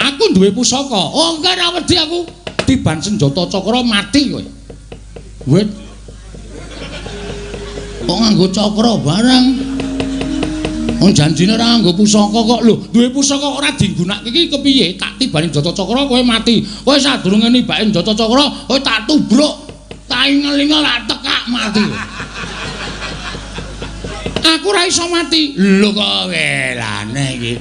Aku duwe pusaka. Oh, enggak ora wedi aku. Tiban senjata cakra mati kowe. Wit. Kok nganggo cakra barang? Wong janjine ora nganggo pusaka kok. Lho, duwe pusaka ora digunakake iki kepiye? Tak tibani senjata cakra kowe mati. Kowe sadurunge nibake senjata cakra, kowe tak tubruk. Tak ingel-ingel tak tekak mati. Aku ora iso mati. Lho kok welane iki.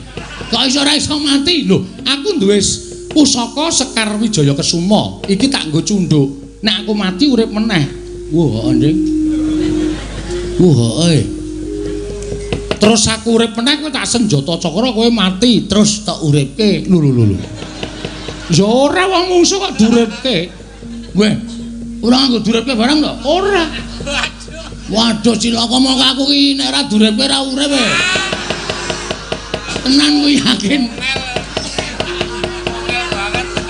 Kok iso ora iso mati? Lho, aku duwe pusaka Sekar Wijaya Kesuma. Iki tak nggo cunduk. Nek aku mati urip meneh. Wah, anjing. Wah, eh. Terus aku urip meneh kowe tak senjata cakra kowe mati, terus tak uripke. Lho lho lho. Ya ora wong mungsuh kok diuripke. Weh, ora nganggo duripke barang to? Ora. Waduh cilaka mongko aku ki nek ora duripke ora urip. Tenan kuwi yakin.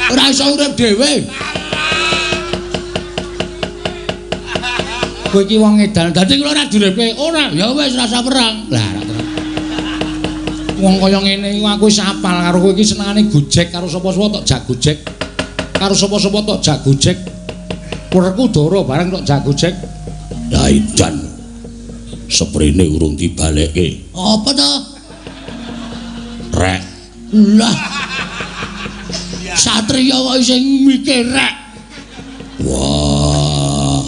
Ora iso urip dhewe. Kowe iki wong edan. Dadi kula ora duripke. Ora, ya wis rasa perang. Lah ora terus. Wong kaya ngene iku aku wis apal karo kowe iki senengane gojek karo sapa-sapa tok jak gojek. Karo sapa-sapa tok jak gojek. Werkudara bareng tok jak gojek. Lah edan. Seprene urung dibalekke. Apa to? Rek. Lah. Satriya kok isih mikir rek. Wah.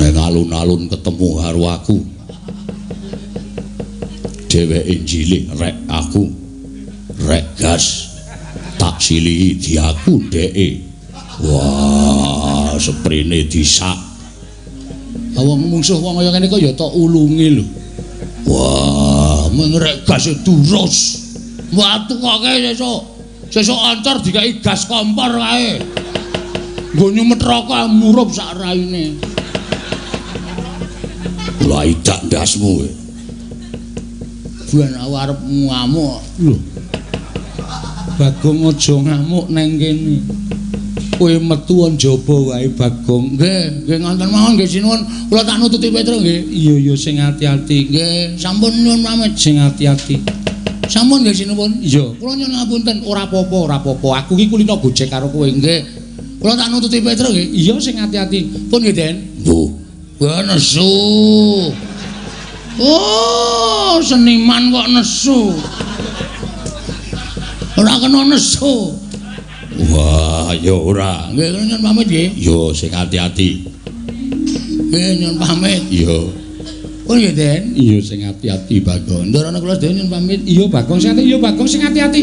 Ning alun-alun ketemu karo aku. Dheweke njilih rek aku. Rek gas. Tak silihi diaku ndeke. Wah, seprene disak. Wong mungsuh wong kaya ngene kok ya tok ulungi lho. Wah, mengrek gas durus. Watu kok sesuk. Sesuk ancor dikai gas kompor kae. Nggo nyumet rokok murup sak raine. Lah idak ndasmu kowe. Ben aku arep ngamuk. Lho. Bagong aja ngamuk nang kene. Kowe metu njaba wae Bagong. Nggih, nggih ngonten mawon nggih sinuwun. Kula tak nututi Petruk nggih. Iya iya sing ati-ati. Nggih, sampun nyuwun pamit sing ati-ati. Sampun nggih sinuwun. Iya, kula nyuwun ngapunten. Ora apa-apa, ora apa-apa. Aku iki kulino gojek karo kowe. Nggih. Kula tak nututi Petruk nggih. Iya sing ati-ati. Pun nggih, Den. Mbuh. Wah nesu. Oh, seniman kok nesu. Ora kena nesu. Wah, ya ora. Nggih, kula nyuwun pamit nggih. Yo sing ati-ati. Nggih, nyuwun pamit. Iya. Pun nggih, Den. Iya sing ati-ati, Bagong. Ndarana kula sedaya nyuwun pamit. Iya, Bagong sing ati. Iya, Bagong sing ati-ati.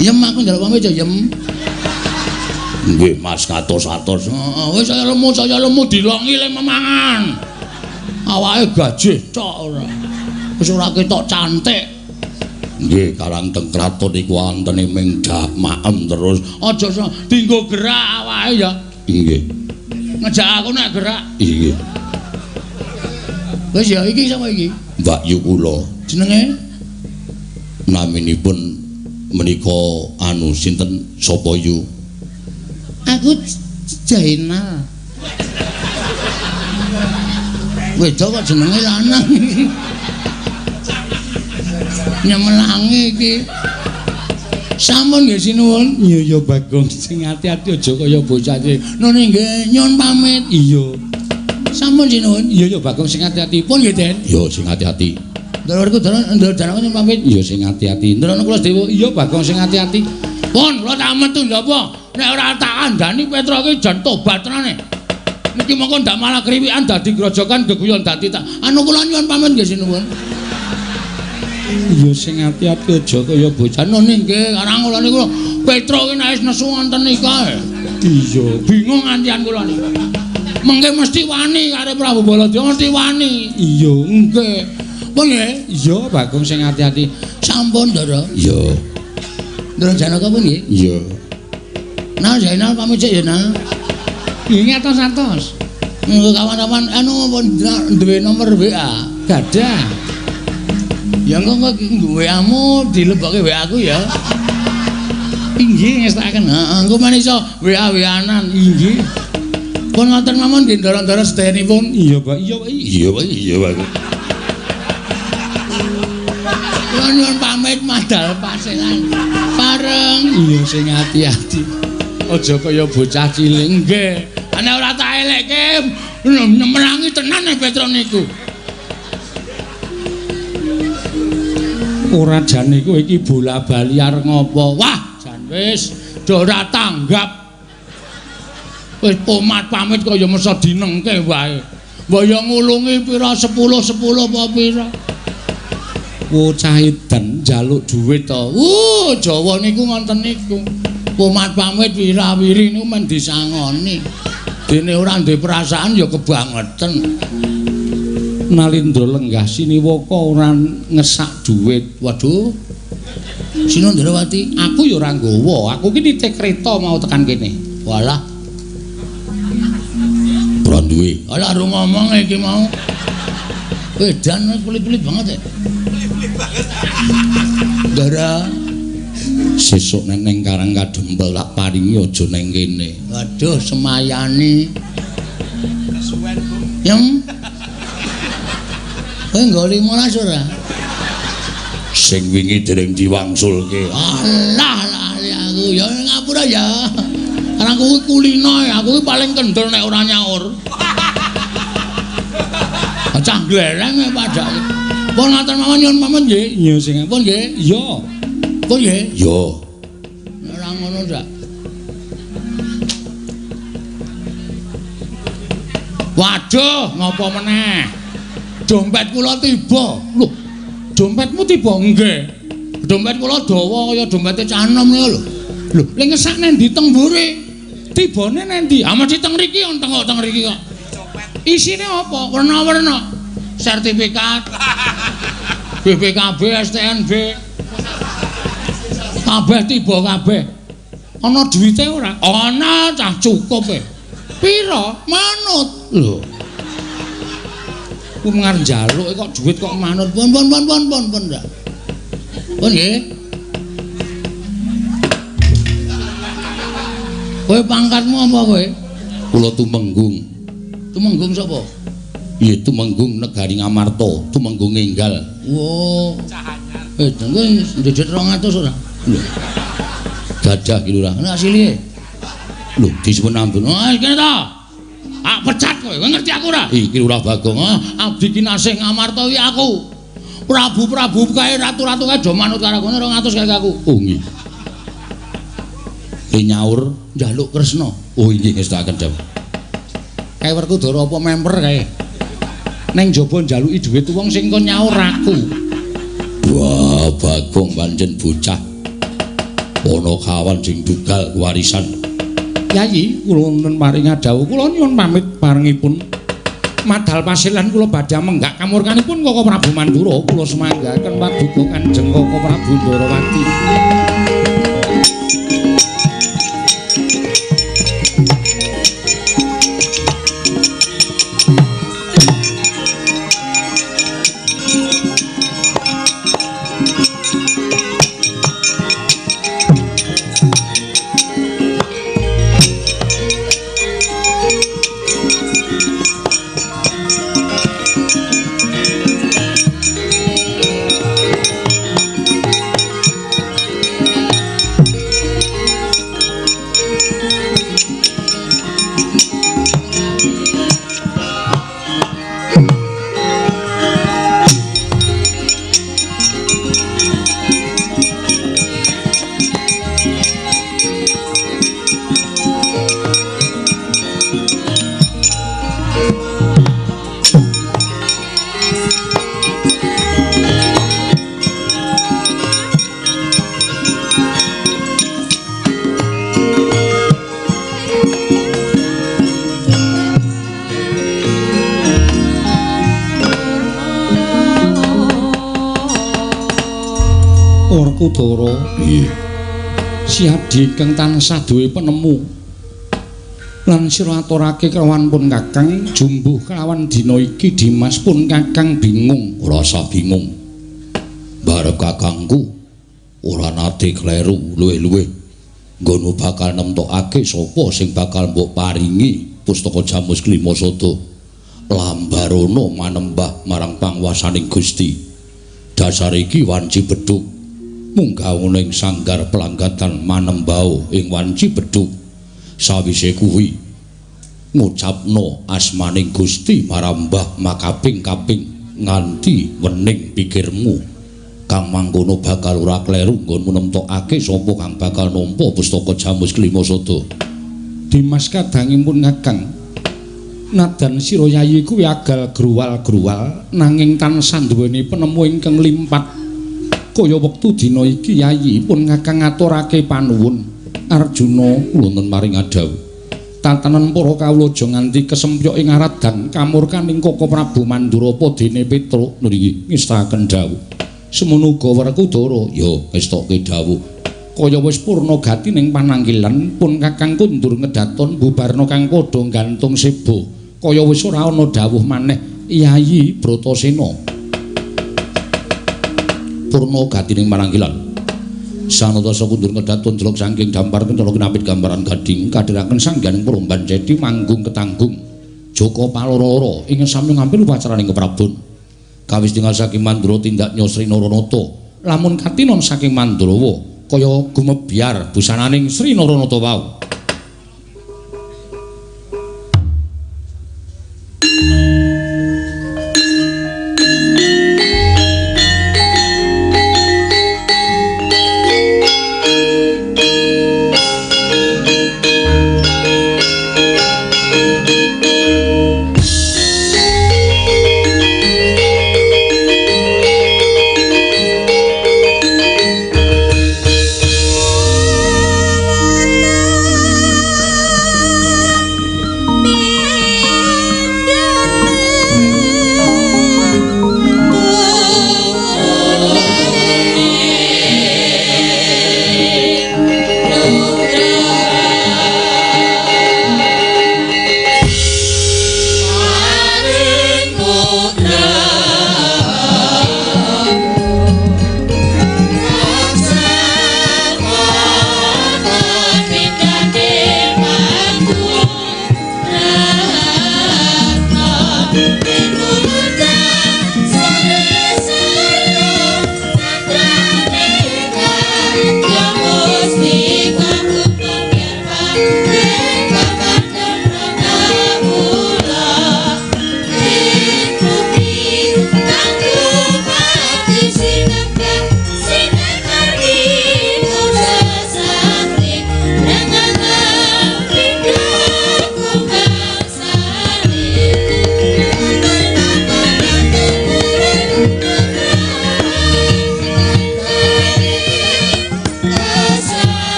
Yem aku njaluk pamit ya, Yem. Nggih, Mas katos-atos. Heeh, wis saya lemu dilongi le memangan. Awake gajih tok ora. Wis ora ketok cantik. Nggih, karang teng kraton iku antene ming dak maem terus. Aja dinggo gerak awake ya. Nggih. Ngejak aku nek gerak. Nggih. Wis ya iki sapa iki? Mbak Yu kula. Jenenge? Naminipun menika anu sinten sapa yu? Aku Jainal. Wedok kok jenenge lanang iki. Nyemelangi iki. Sampun nggih sinuwun. Iya ya Bagong, sing ati-ati aja kaya bocah iki. Nune nggih nyuwun pamit. Iya. Sampun sinuwun. Iya ya Bagong sing ati-ati. Pun nggih, Den. Iya sing ati-ati. Ndorku ndoro Janaka nyuwun pamit. Iya sing ati-ati. Ndrono kula sedewa. Iya Bagong sing ati-ati. Pun kula tak metu napa? Nek ora tak kandhani Petruk iki jan tobat tenane. Niki mongko ndak malah kriwikan dadi grojokan geguyon dadi tak. Anu kula nyuwun pamit nggih sinuwun. Iya sing ati-ati aja kaya bocah nune nggih karang kula niku Petruk iki nek wis nesu wonten nika. Iya, bingung ngantian kula niku. Mengke mesti wani karo Prabu Baladewa mesti wani. Iya, nggih. Pun nggih. Iya Bagong sing ati-ati. Sampun, Ndara. Iya. Ndara Janaka pun nggih. Iya. Nah, Zainal pamit sik ya, Nal. Nggih atos-atos. Engko kawan-kawan anu pun duwe nomor WA. Gadah. Ya engko WA-mu dilebokke WA aku ya. Inggih ngestakaken. Heeh, engko men iso WA-WA-nan. Inggih. Pun ngoten mawon nggih ndara-ndara sedayanipun. Iya, Pak. Iya, Pak. Iya, Pak. Iya, Pak. Kula nyuwun pamit madal paselan. Pareng. Iya sing ati-ati. Aja kaya bocah cilik. Nggih. Ana ora tak elekke nyemelangi tenan nek Petruk niku. Ora jane kowe iki bola-bali arep ngopo? Wah, jan wis do ora tanggap. Wis pomat pamit kaya mesa dinengke wae. Mbok ya ngulungi pira 10 10 apa pira. Bocah edan njaluk dhuwit to. Jawa niku ngoten niku. Pomat pamit wira-wiri niku men disangoni. Dene ora duwe perasaan ya kebangetan. Nalindra lenggah siniwaka ora ngesak dhuwit. Waduh. Sinundrawati, aku ya ora nggawa. Aku ki nitih kereta mau tekan kene. Walah. Ora duwe. Alah ro ngomong iki mau. Edan pelit-pelit banget ya. Pelit-pelit banget. Ndara sesuk nek ning Karang Kadempel tak paringi aja ning kene. Waduh, semayani. Kesuwen, Bu. Yang kowe nggo 15 ora? Sing wingi dereng diwangsulke. Alah lali aku ya ngapura ya. Karang kuwi kulino aku ki paling kendel nek ora nyaur. Cah glereng padake. Pun ngaten mawon nyuwun pamit nggih. Iya sing pun nggih. Iya. Pun nggih. Iya. Ora ngono ndak. Waduh, ngopo meneh? Dompet kula tiba. Lho, dompetmu tiba? Nggih. Dompet kula dawa kaya dompete cah enom niku lho. Lho, lha ngesak nang ndi teng mburi? Tibane nang ndi? Ah mesti teng mriki, teng teng mriki kok. Isine apa? Werna-werna. Sertifikat. BPKB, STNB. Kabeh tiba kabeh. Ana duwite ora? Ana, cah cukup e. Pira? Manut. Lho. Ku ngarep njaluk kok duit kok manut. Pun pun pun pun pun pun ndak. Pun nggih. Kowe pangkatmu apa kowe? Kula Tumenggung. Tumenggung sapa? Iya Tumenggung Negari Ngamarta, Tumenggung Enggal. Oh. Kowe ndedhet 200 ora? Lho. Gadah ki lurah. Ana asline. Lho, disuwun ampun. Ah, kene ta. Ah, pecat kowe. Kowe ngerti aku ora? Iki Lurah Bagong. Ah, abdi kinasih Ngamarta iki aku. Prabu-prabu kae ratu-ratu kae do manut karo aku 200 kae aku. Oh nggih. Nyaur njaluk Kresna. Oh inggih ngestakaken dawuh. Kae Werkudara apa memper kae? Neng jaba njaluki dhuwit wong sing kon nyaur aku. Wah, Bagong pancen bocah. Ana kawan sing dugal warisan. Yayi, kula wonten paring dawuh, kula nyuwun pamit parengipun. Madal pasilan kula badhe menggak kamurkanipun Koko Prabu Mandura. Kula sumanggaken paduka Kanjeng Koko Prabu Ndorowati. Werkudara, piye? Siadi ingkang tansah duwe penemu lan sira aturake kelawan pun Kakang jumbuh kelawan dina iki Dimas pun Kakang bingung. Ora usah bingung. Barep kakangku ora nate kleru luwih-luwih nggonmu bakal nemtokake sapa sing bakal mbok paringi pustaka Jamus Klima Sada. Lambarono manembah marang pangwasaning Gusti. Dasar iki wanci bedhug munggah ing sanggar pelanggatan manembao ing wanci bedhug. Sawise kuwi ngucapno asmaning Gusti marambah makaping-kaping nganti wening pikirmu kang mangkono bakal ora kleru nggonmu nemtokake sapa kang bakal nampa pustaka Jamus Klima Sada. Dimas kadangipun Kakang, nadan sira yayi kuwi agal gruwal-gruwal nanging tansah duweni penemu ingkang limpat. Kaya wektu dina iki yayi pun Kakang ngaturake panuwun. Arjuna wonten maring adhawuh. Tatanan para kawula aja nganti kesempyok ing aradang kamurkaning Koko Prabu Mandura apa dene Petruk nriki ngestaken dawuh. Semono uga Werkudara ya ngestokke dawuh. Kaya wis purna gatining pananggilan pun Kakang kundur ngedaton bubarna kang padha gantung seba. Kaya wis ora ana dawuh maneh Yayi Bratasena. Purna gatining pananggilan. Sanatasa kundur ngedaton jelok saking dampar kencana kinapit gambaran gading kadhiraken sangganing peromban cedi manggung ketanggung Joko Paloro ing sami ngampil upacaraning keprabon. Kawis tinggal saking Mandura tindak Sri Naranata. Lamun katinon saking Mandrawa kaya gumebyar busananing Sri Naranata wau.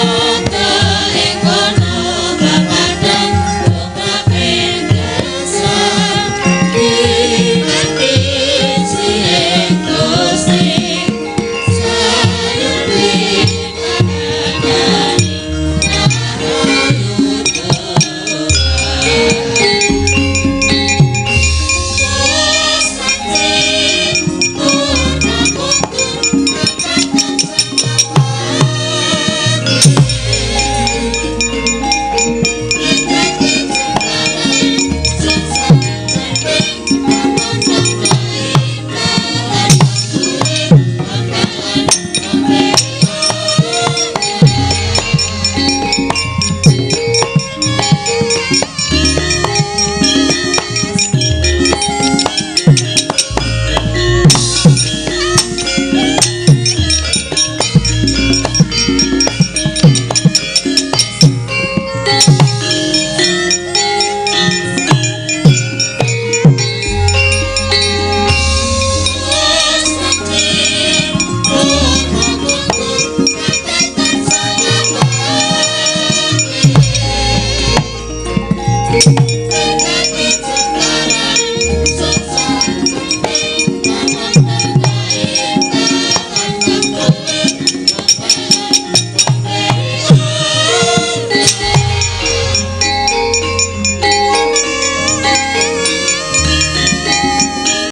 Ora.